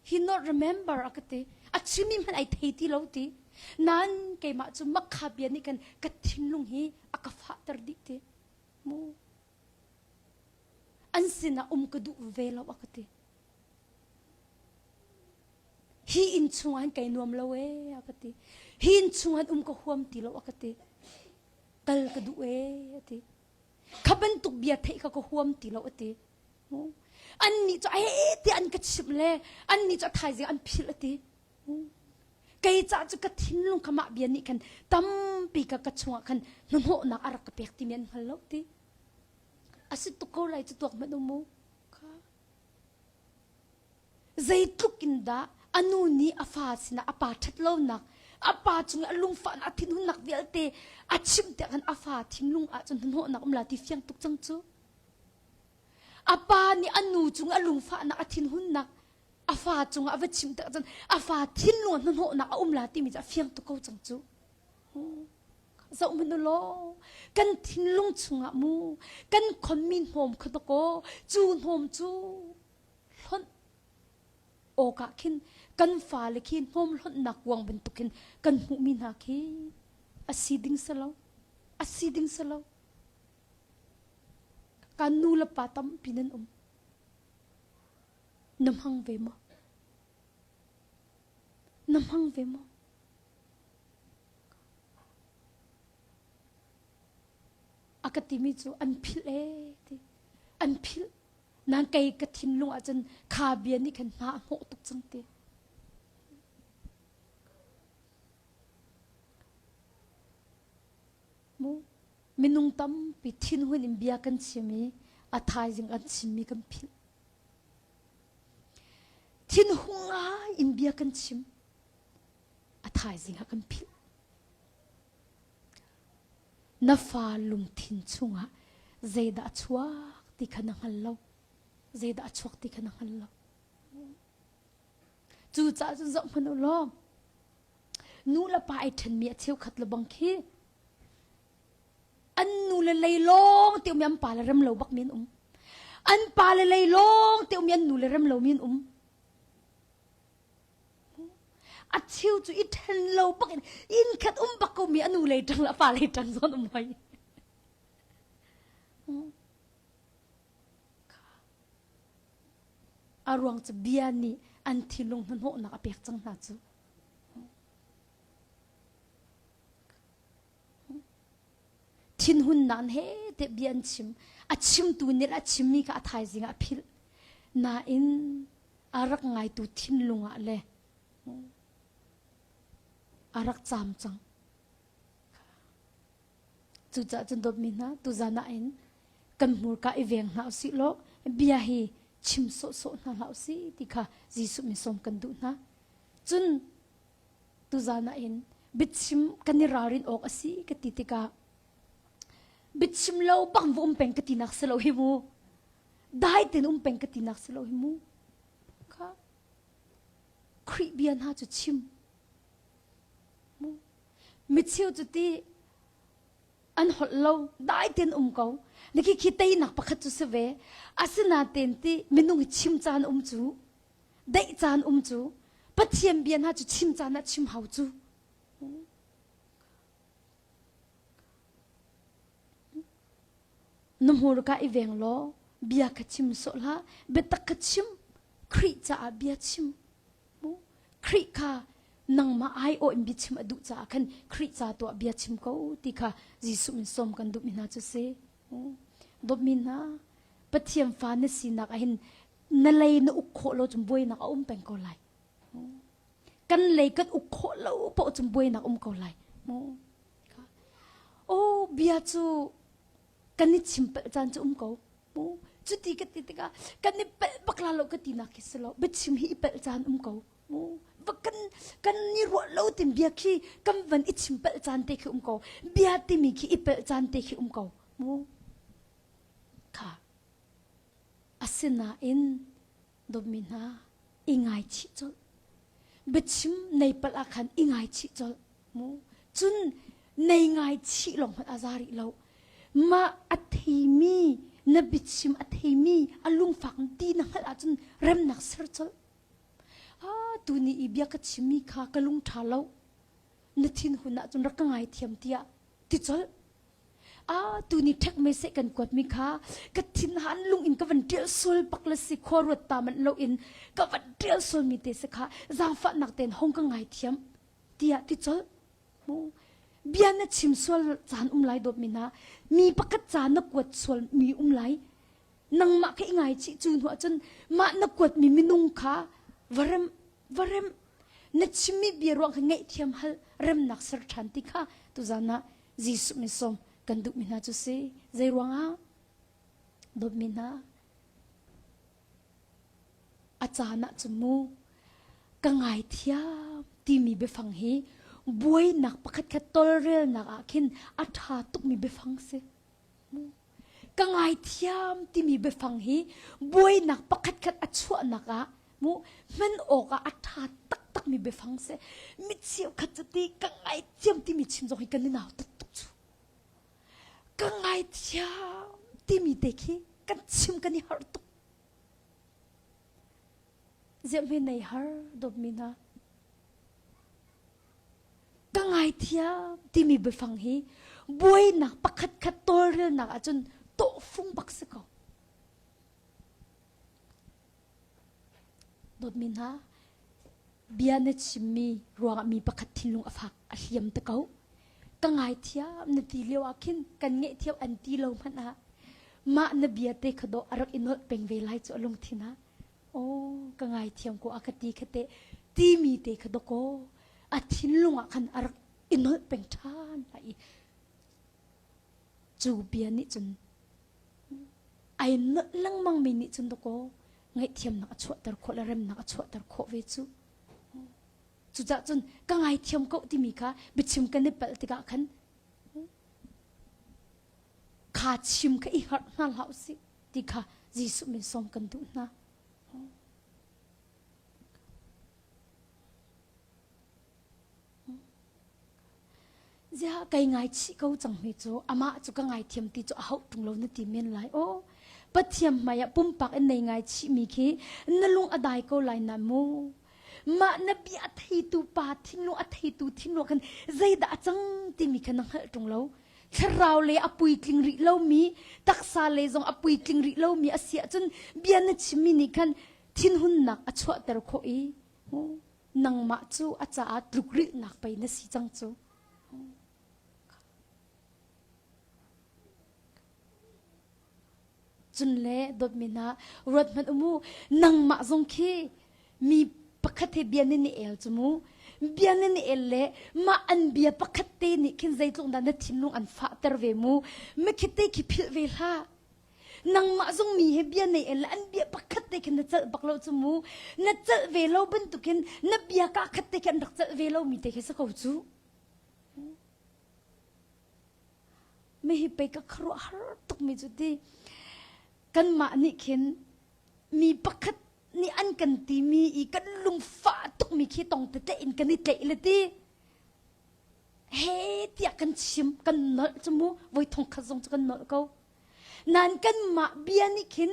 he not remember a ka ti a chimmi hmanh ai thei ti lo ti nan keimah cu makha bia nih kan ka thinlung hi a ka fahter dih ti mu an sinah um ka duh ve lo a ka ti hi inn chung ah kai nuam lo e a ka ti hi inn chung ah um ka huam ti lo a ka ti kal ka duh e a ti kha bantuk bia theih kha ka huam ti lo a ti Annih cu he tiah an ka chimh le annih cu a thaizing an philh a ti. Kei cah cu ka thinlung kha mah bia nih khan tampi ka ka chungah khan hnahnawhnak a rak ka pek timi an hngal lo ti. A si tuk ko lai cu tuak hmanh um mu. Kha. Zeitluk in dah a nu nih a fa sinah a pa ṭhat lonak, a pa cung i a lungfahnak, a thinhunnak vialte a chimh tiah khan a fa thinlung ah cun hnahnawhnak um la ti fiang tuk cang cu. A pa nih a nu cung a lungfahnak, a thinhunnak a fa cungah a va chimh tikah cun a fa thinlung ah hnahnawhnak a um la timi cu a fiang tuk ko cang cu. Zoh hmanh u law kan thinlung chungah mu kan khonmi hnawm kha dakaw cu hnawm cu hlonh awkah khin kan fale khi hnawm hlonhnak kuang bantuk khin kan hmuhmi hna khi a si ding si lo a si ding si lo Kan nu le pa tampi nan um. Na hmang ve maw? Na hmang ve maw? A ka timi cu an philh ee ti. An philh. Nan kei ka thinlung ahcun kha bia nih khan hna a hnawh tuk cang ti. Mu minung tampi thinhun in bia kan chim i a thaizing an chimmi kan philh. Thinhung ngai in bia kan chim a thaizing ah kan philh. Na fa lungthin chungah zeidah a chuak ti kha na hngal lo. Zeidah a chuak ti kha na hngal lo. Cucaah cun zoh hmanh u law nu le pa ai ṭhenmi a cheukhat le bang khi an nu le lei lawng te um i an pa le rem lo bak mi an um an pa le lei lawng te um i an nu le rem lo mi an um a cheu cu i ṭhen lo bak in inn khat um bak ko mi a nu lei ṭang le a pa lei ṭang zawn um hoi A ruang cu bia nih an thinlung hnahnawhnak a pek cang hna cu. Thinhunnak in he te bia an chim. A chimtu nih a chimmi kha a thaizing ah a philh. Nain a rak ngaitu thinlung ah le a rak caam cang. Cucaah cun dawtmi hna, tuzan ah hin kan hmurka i veng hna usih law bia hi chim sawhsawh hna hlah usih ti kha Jesuh min sawm kan duh hna. Cun tuzan ah hin biachim kan i ralrin awk a si ka ti tikah biachim lo bang va um peng ka tinak si lo hi mu. Dai tein um peng ka tinak si lo hi mu. Kha Khrih bia hna cu chim. Mu. Micheu cu ti. An holh lo, dai tein um ko. Na khi khi teinak pakhat cu si ve. Asinain ti minung hi chim caan um cu, daih caan um cu, Pathian bia hna cu chim caan ah chim hau cu. Na hmurka i veng law bia kha chim sawh hlah, biatak kha chim, Khrih caah bia chim. Khrih kha nangmah aiawh in biachim a duh caah khan Khrih ca tuah bia chim ko ti kha Jesuh min sawm kan duhmi hna cu si. Dawtmi hna, Pathian fa na sinak ahhin na lei na uk khawh lo cun buainak a um peng ko lai. Kan lei kan uk khawh lo paoh cun buainak um ko lai. Oh, bia cu kan i chim palh caan cu um ko. Cuti ka ti tikah kan i palh bak la lo ka ti nak khi si lo. Biachim hi i palh caan um ko. Va kan kan ni ruah lo tin bia khi kan van i chim palh caan te khi um ko. Bia timi khi i palh caan te khi um ko. Mu kha asinain dawtmi hna i ngaichih colh. Biachim nei palh ah khan i ngaichih colh. Mu cun nei ngaichih lawng hmanh a za rih lo. Mah a theimi na biachim a theimi a lungfak ti na hngalh ahcun remnak ser colh. Ah tuni i bia ka chimmi kha ka lung ṭha lo. Na thinhun ahcun rak ka ngaithiam tiah ti colh. Ah tuni ṭhek me seh kan kuatmi kha ka thinhan lung in ka van ṭial sual bak le si khua ruat ta manh loin ka van ṭial sual mi te si kha zaangfahnak tein hong ka ngaithiam tiah ti colh. Mu bia na chim sual caan um lai dawtmi hna mi pakhat ca na kuat sual mi um lai nangmah kha i ngaichih cu hnu ahcun mah na kuatmi minung kha va rem va rem na chimmi bia ruang kha ngaihthiam hal remnak ser ṭhan ti kha tuzan ah Jesuh min sawm kan duhmi hna cu si zei ruangah dawtmi hna a caan ah cun mu ka ngaithiam timi biafang hi buainak pakhat khat tolrelnak ah khin a ṭha tukmi biafang si. Ka ngaithiam timi biafang hi buainak pakhat khat a chuahnak ah mu hman awkah a ṭha taktakmi biafang si. Mi cheukhat cu ti ka ngaithiam timi chim zong hi kan i nautat tuk cu. Ka ngaithiam timi te khi kan chim kan i harh tuk. Ziah hme nei har dawtmi hna. Ka ngaithiam timi biafang hi buainak pakhat khat tawlrelnak ahcun tawhfung bak si ko. Dawtmi hna, bia na chimmi ruangah mi pakhat thinlung a fak a hliam te ko. Ka ngaithiam na ti lio ah khin kan ngaihthiam an ti lo hmanh ah mah na bia te kha dawh a rak i nolh peng ve lai cu a lungthin ah. Aw ka ngaithiam ko a ka ti kha teh timi te kha dawkaw a thinlung ah khan a rak i nolh peng ṭhan lai i cu bia nih cun ai nolh lengmang mi nih cun dawkaw ngaihthiamnak a chuahter khawh le remnak a chuahter khawh ve cu. Cucah cun ka ngaithiam ko timi kha biachim kan i palh tikah khan kha chim kha i harh hna hlah usih ti kha Jesuh min sawm kan duh hna. Ziah kai ngaichih ko cang mi cu amah cu ka ngaithiam ti cu a hauh tung lo na ti men lai o Pathian hmai ah pumpak in nei ngaichih mi khi na lung a dai ko lai na mu mah na bia a theitu pa thinlung a theitu thinlung khan zeidah a cang timi kha na hngalh tung lo thlarau le a puitling rih lomi taksa le zong a puitling rih lomi a si ahcun bia na chimmi nih khan thinhunnak a chuahter khawh i nangmah cu a caah tlukrilhnak pei na si cang cu. Cun le dawtmi hna ruat hmanh u mu nangmah zong khi mi pakhat he bia nan i el cu mu bia nan i el le mah an bia pakhat te nih khin zeitluk dah na thinlung an fahter ve mu mikhi te khi philh ve hlah nangmah zong mi he bia nei el le an bia pakhat te khin na celh bak lo cu mu na celh ve lo bantukin na bia ka khat te khi an rak celh ve lo mi te khi si ko cu Mi hi pei ka khuaruahhar tukmi cu ti kanmah nih khin mi pakhat nih an kan timi i kan lungfah tukmi khi tong tete in kan i tlaih le ti. He tiah kan chim kan nolh cu mu voi thong khat zong cu kan nolh ko. Nan kanmah bia nih khin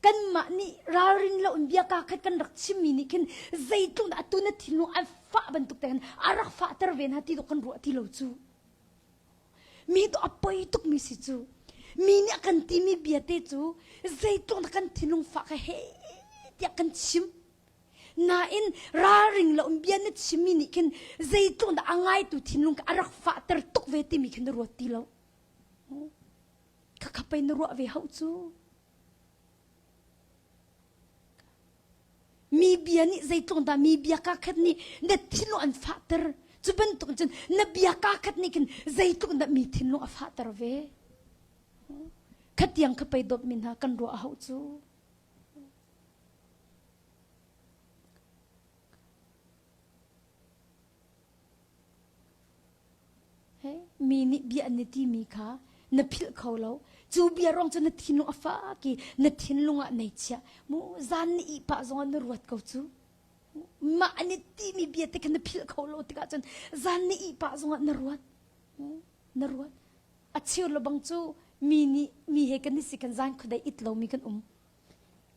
kanmah nih ralring lo in bia kaa khat kan rak chimmi nih khin zeitluk dah atu na thinlung an fah bantuk te khan a rak fahter ve hna ti dawh kan ruah ti lo cu. Mi to a poi tukmi si cu. Mi nih a kan timi bia te cu zeitluk dah kan thinlung fah kha he tiah kan chim. Nain ralring lo in bia na chimmi nih khin zeitluk dah a ngaitu thinlung kha a rak fahter tuk ve timi khin na ruat ti lo. Khakha pei na ruah ve hau cu. Mi bia nih zeitluk dah mi bia kaa khat nih na thinlung an fahter. Cu bantuk cun na bia kaa khat nih khin zeitluk dah mi thinlung a fahter ve. Khatiang kha pei dawtmi hna kan ruah a hau cu. Mi nih bia an i timi kha na philh kho lo. Cu bia ruang cu na thinlung a fak i na thinlung ah nei chiah. Mu zan na ih pah zongah na ruat ko cu. Mah an i timi bia te kha na philh kho lo tikah cun zan na ih pah zongah na ruat. Na ruat. A cheu le bang cu mi nih mi he kan i si kan zan khuadei it lomi kan um.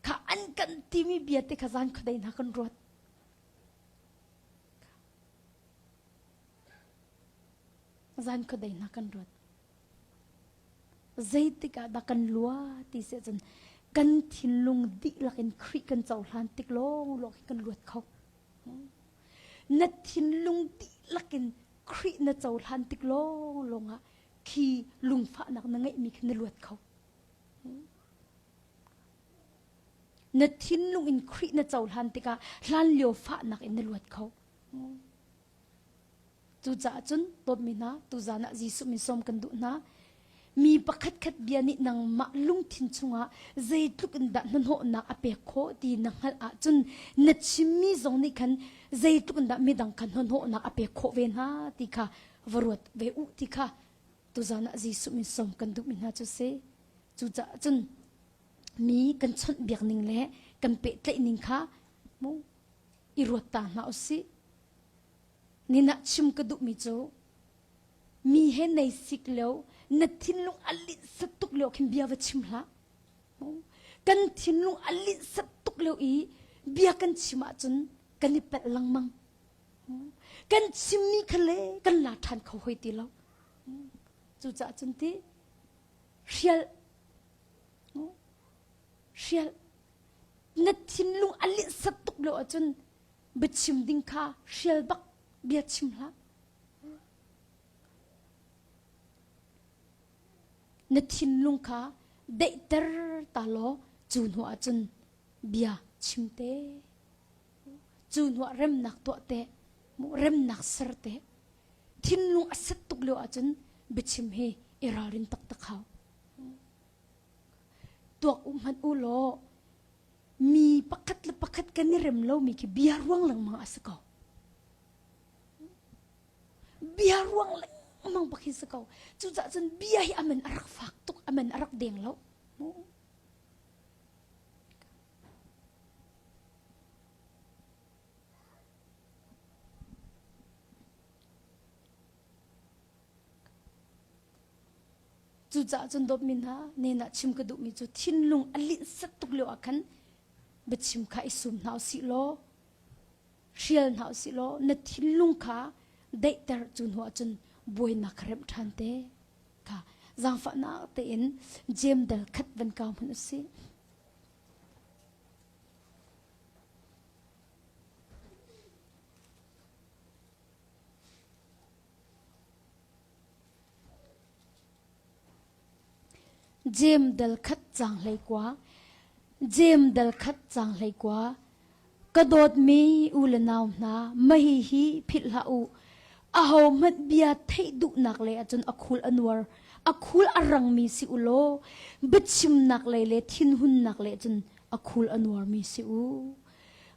Kha an kan timi bia te kha zan khuadei hna kan ruat. Zan khuadei hna kan ruat. Zeitik ah dah kan lua ti si ahcun kan thinlung dihlak in Khrih kan cohlan tik lawnglawng hi kan luat kho. Na thinlung dihlak in Khrih na cohlan tik lawnglawng ah khi lungfahnak na ngeihmi khi na luat kho. Na thinlung in Khrih na cohlan tikah hlanlio fahnak in na luat kho. Cucaah cun dawtmi hna, tuzan ah Jesuh min sawm kan duh hna. Mi pakhatkhat bia nih nangmah lungthin chungah zeitluk in dah hnahnawhnak a pek khawh ti na hngalh ahcun na chimmi zong nih khan zeitluk in dah midang kha hnahnawhnak a pek khawh ve hna ti kha va ruat ve u ti kha tuzan ah Jesuh min sawm kan duhmi hna cu si. Cucaah cun mi kan chawnhbiak ning le kan pehtlaih ning kha mu i ruat ta hna usih. Ninah chim ka duhmi cu mi he nei sik lio na thinlung a linhsat tuk lio khin bia va chim hlah. Kan thinlung a linhsat tuk lio i bia kan chim ahcun kan i pelh lengmang. Kan chimmi kha le kan la ṭhan kho hoi ti lo. Cucaah cun ti hrial hrial na thinlung a linhsat tuk lio ahcun biachim ding kha hrial bak bia chim hlah. Na thinlung kha daihter ta law cu hnu ahcun bia chim te. Cu hnu ah remnak tuah te, remnak ser te. Thinlung a set tuk lio ahcun biachim hi i ralrin taktak hau. Tuak u hmanh u law mi pakhat le pakhat kan i rem lomi khi bia ruang lengmang a si ko. Bia ruang lengmang bak hi si ko. Cucaah cun bia hi aman a rak fak tuk, aman a rak deng lo. Cucaah cun dawtmi hna, nen ah chim ka duhmi cu thinlung a linhsat tuk lio ah khan biachim kha i sum hna usih law hrial hna usih law na thinlung kha daihter cu hnu ah cun buainak kha remh ṭhan te kha zaangfahnak tein jem dal khat van kau hmanh usih. Jeim dal khat caang 19 Jeim dal khat caang 19 Ka dawtmi u le nau hna, mahi hi philh hlah u. Ahohmanh bia theih duhnak lei ahcun a khul a nuar, a khul a rangmi si u law, biachimnak lei le thinhunnak lei cun a khul a nuarmi si u.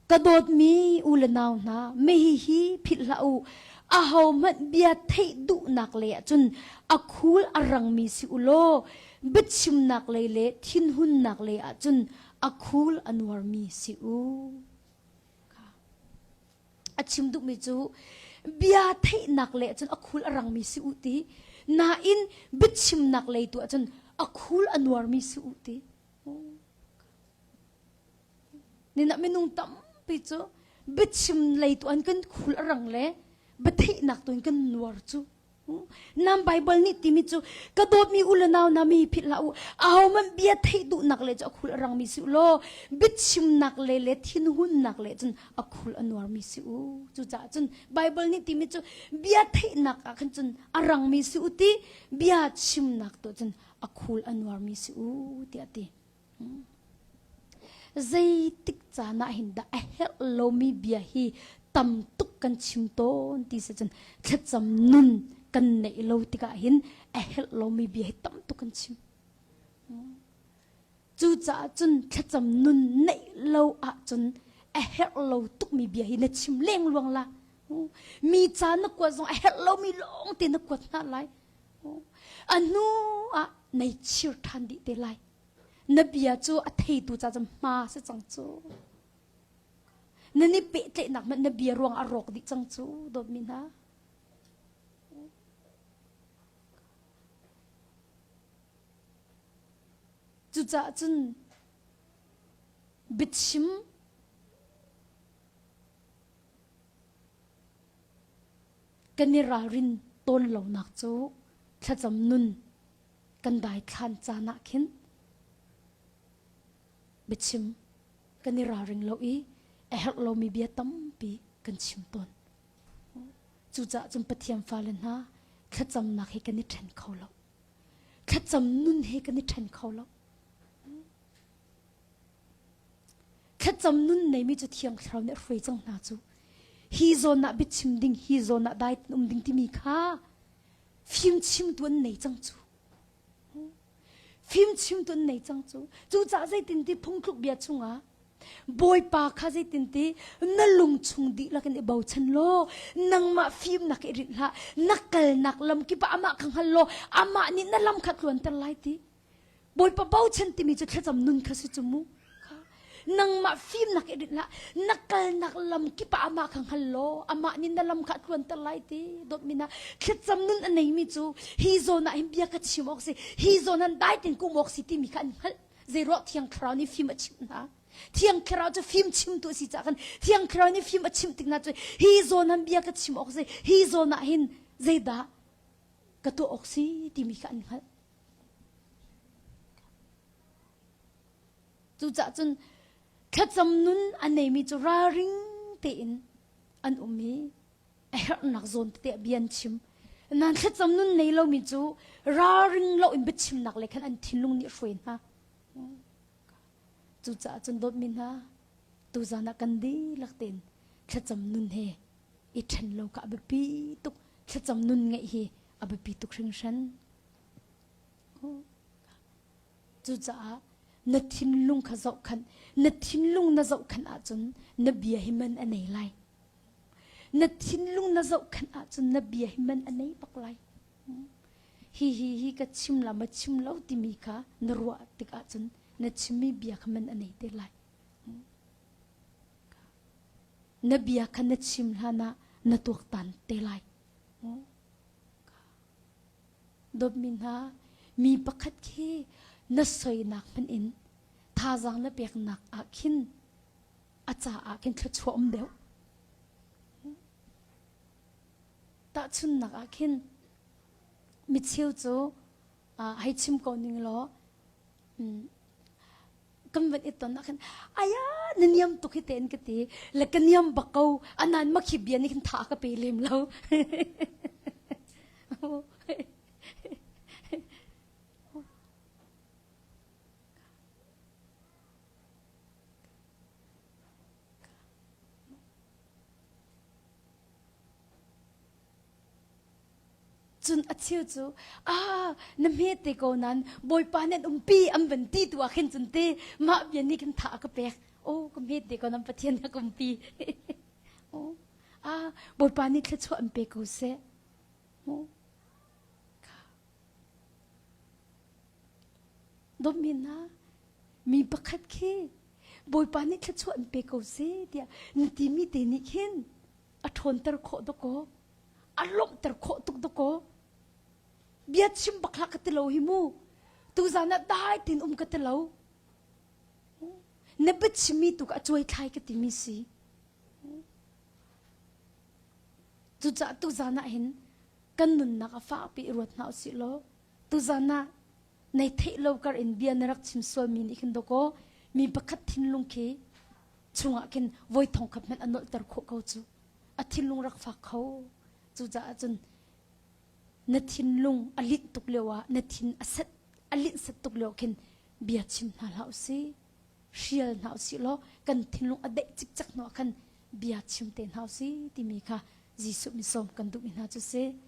Ka dawtmi u le nau hna, hihi philh hlah u. Ahohmanh bia theih duhnak lei ahcun a khul a rangmi si u law, biachimnak lei le thinhunnak lei ahcun a khul a nuarmi si u. A chim duhmi cu. Bia theihnak le cun a khul a rangmi si u ti. Nain biachimnak lei tu ahcun a khul a nuarmi si u ti. Nina minung tampi cu biachim lei tu an kan khul a rang le biatheihnak tu in kan nuar cu. Nam Bible nih timi cu ka dawtmi u le nau na mi philh hlah u. Ahohmanh bia theih duhnak le cu a khul a rangmi si u law biachimnak le le thinhunnak le cun a khul a nuarmi si u. Cucaah cun Bible nih timi cu bia theihnak ah khan cun a rangmi si u ti bia chimnak tu cun a khul a nuarmi si u tiah a ti. Zeitik caan ah hin dah a herh lomi bia hi tam tuk kan chim tawn ti si cun thlacam nun kan neih lo tikah hin a herh lomi bia hi tam tuk kan chim. Cucaah cun thlacam nun neih lo ahcun a herh lo tukmi bia hi na chim lengluang la. Mi ca na kuat zong a herh lomi lawng te na kuat hna lai. A hnu ah nei chir ṭhan dih te lai. Na bia cu a theitu ca cun hma si cang cu. Nan i pehtlaihnak hmanh na bia ruang a rawk dih cang cu dawtmi hna. Cucaah cun biachim kan i ralrin tawn lonak cu thlacam nun kan daithlan caan ah khin biachim kan i ralring lo i a herh lomi bia tampi kan chim tawn. Cucaah cun Pathian fale hna thlacamnak hi kan i ṭhen kho lo. Thlacam nun hi kan i ṭhen kho lo. Thlacam nun neimi cu Thiang Thlarau nih a hruai cang hna cu. Hi zawn ah biachim ding, hi zawn ah dai um ding timi kha fimchimtu an nei cang cu. Fimchimtu an nei cang cu. Cucaah zeitinti phungthluk bia chungah Bawipa kha zeitinti na lung chung dihlak in i bochan law nangmah fimnak i rinh hlah na kalnak lam kip ah amah kha hngal law amah nih na lam kha tluanter lai ti. Bawipa bochan timi cu thlacam nun kha si cu mu. Nangmah fimnak i rinh hlah na kalnak lam kip ah amah kha hngal law amah nih na lam kha a tluanter lai ti dawtmi hna thlacam nun a neimi cu hi zawn ah hin bia ka chim awk si hi zawn han dai ten kum awk si timi kha an hngalh zeiruah thiang thlarau nih fim a chimh hna thiang thlarau cu fim chimtu a si caah khan thiang thlarau nih fim a chimh tik hna cu hi zawn han bia ka chim awk si hi zawn ah hin zeidah ka tuah awk si timi kha an hngalh Cucaah cun thlacam nun a neimi cu ralring tein an um i a herhnak zawn tete ah bia an chim. Nan thlacam nun nei lomi cu ralring loin biachimnak le khan an thinlung nih a hruai hna. Cucaah cun dawtmi hna, tuzan ah kan dihlak tein thlacam nun he i ṭhen lo kha a biapi tuk. Thlacam nun ngeih hi a biapi tuk hringhran. Cucaah na thinlung kha zohkhanh. Na thinlung na zohkhanh ahcun na bia hi man a nei lai. Na thinlung na zohkhanh ahcun na bia hi man a nei bak lai. Hi hi hi ka chim la ma chim lo timi kha na ruah tik ahcun na chimmi bia kha man a nei te lai. Na bia kha na chim hlan ah na tuaktan te lai. Dawtmi hna, mi pakhat khi na soinak hmanh in thazaang na peknak ah khin a caah khin thluachuah um deuh. Tahchunhnak ah khin micheu cu hei chim ko ning law kan van i ton ah khan aya na niam tuk hi tein ka ti le ka niam bak ko anan makhi bia nih khin tha ka pe lem lo Cun a cheu cu, ah, na hme te ko nan Bawipa nih an umpi an van ti tu ah khin cun te mah bia nih khin tha a ka pek. Oh, ka hme te ko nan Pathian nih a ka umpi. oh, ah, Bawipa nih thluachuah an pe ko seh. Oh. Dawtmi hna, mi pakhat khi Bawipa nih thluachuah an pe ko seh tiah na timi te nih khin a ṭhawnter khawh dawkaw. A lawmhter khawh tuk dakaw. Bia chim bak hlah ka ti lo hi mu. Tuzan ah dai tin um ka ti lo. Na biachimmi tu ka a cuai thlai ka timi si. Cucaah tuzan ah hin kan nunnak a fakpi i ruat hna usih law tuzan ah nei theih lo kar in bia na rak chim sualmi nih khin dawkaw mi pakhat thinlung khi chungah khin voi thong khat hmanh a nolhter khawh ko cu a thinlung rak fak kho cucaah cun na thinlung a linh tuk lio ah na thin a set a linh set tuk lio khin bia chim hna hlah usih hrial hna usih law kan thinlung a daih cikcek hnu ah khan bia chim te hna usih timi kha Jesuh misawm kan duhmi hna cu si.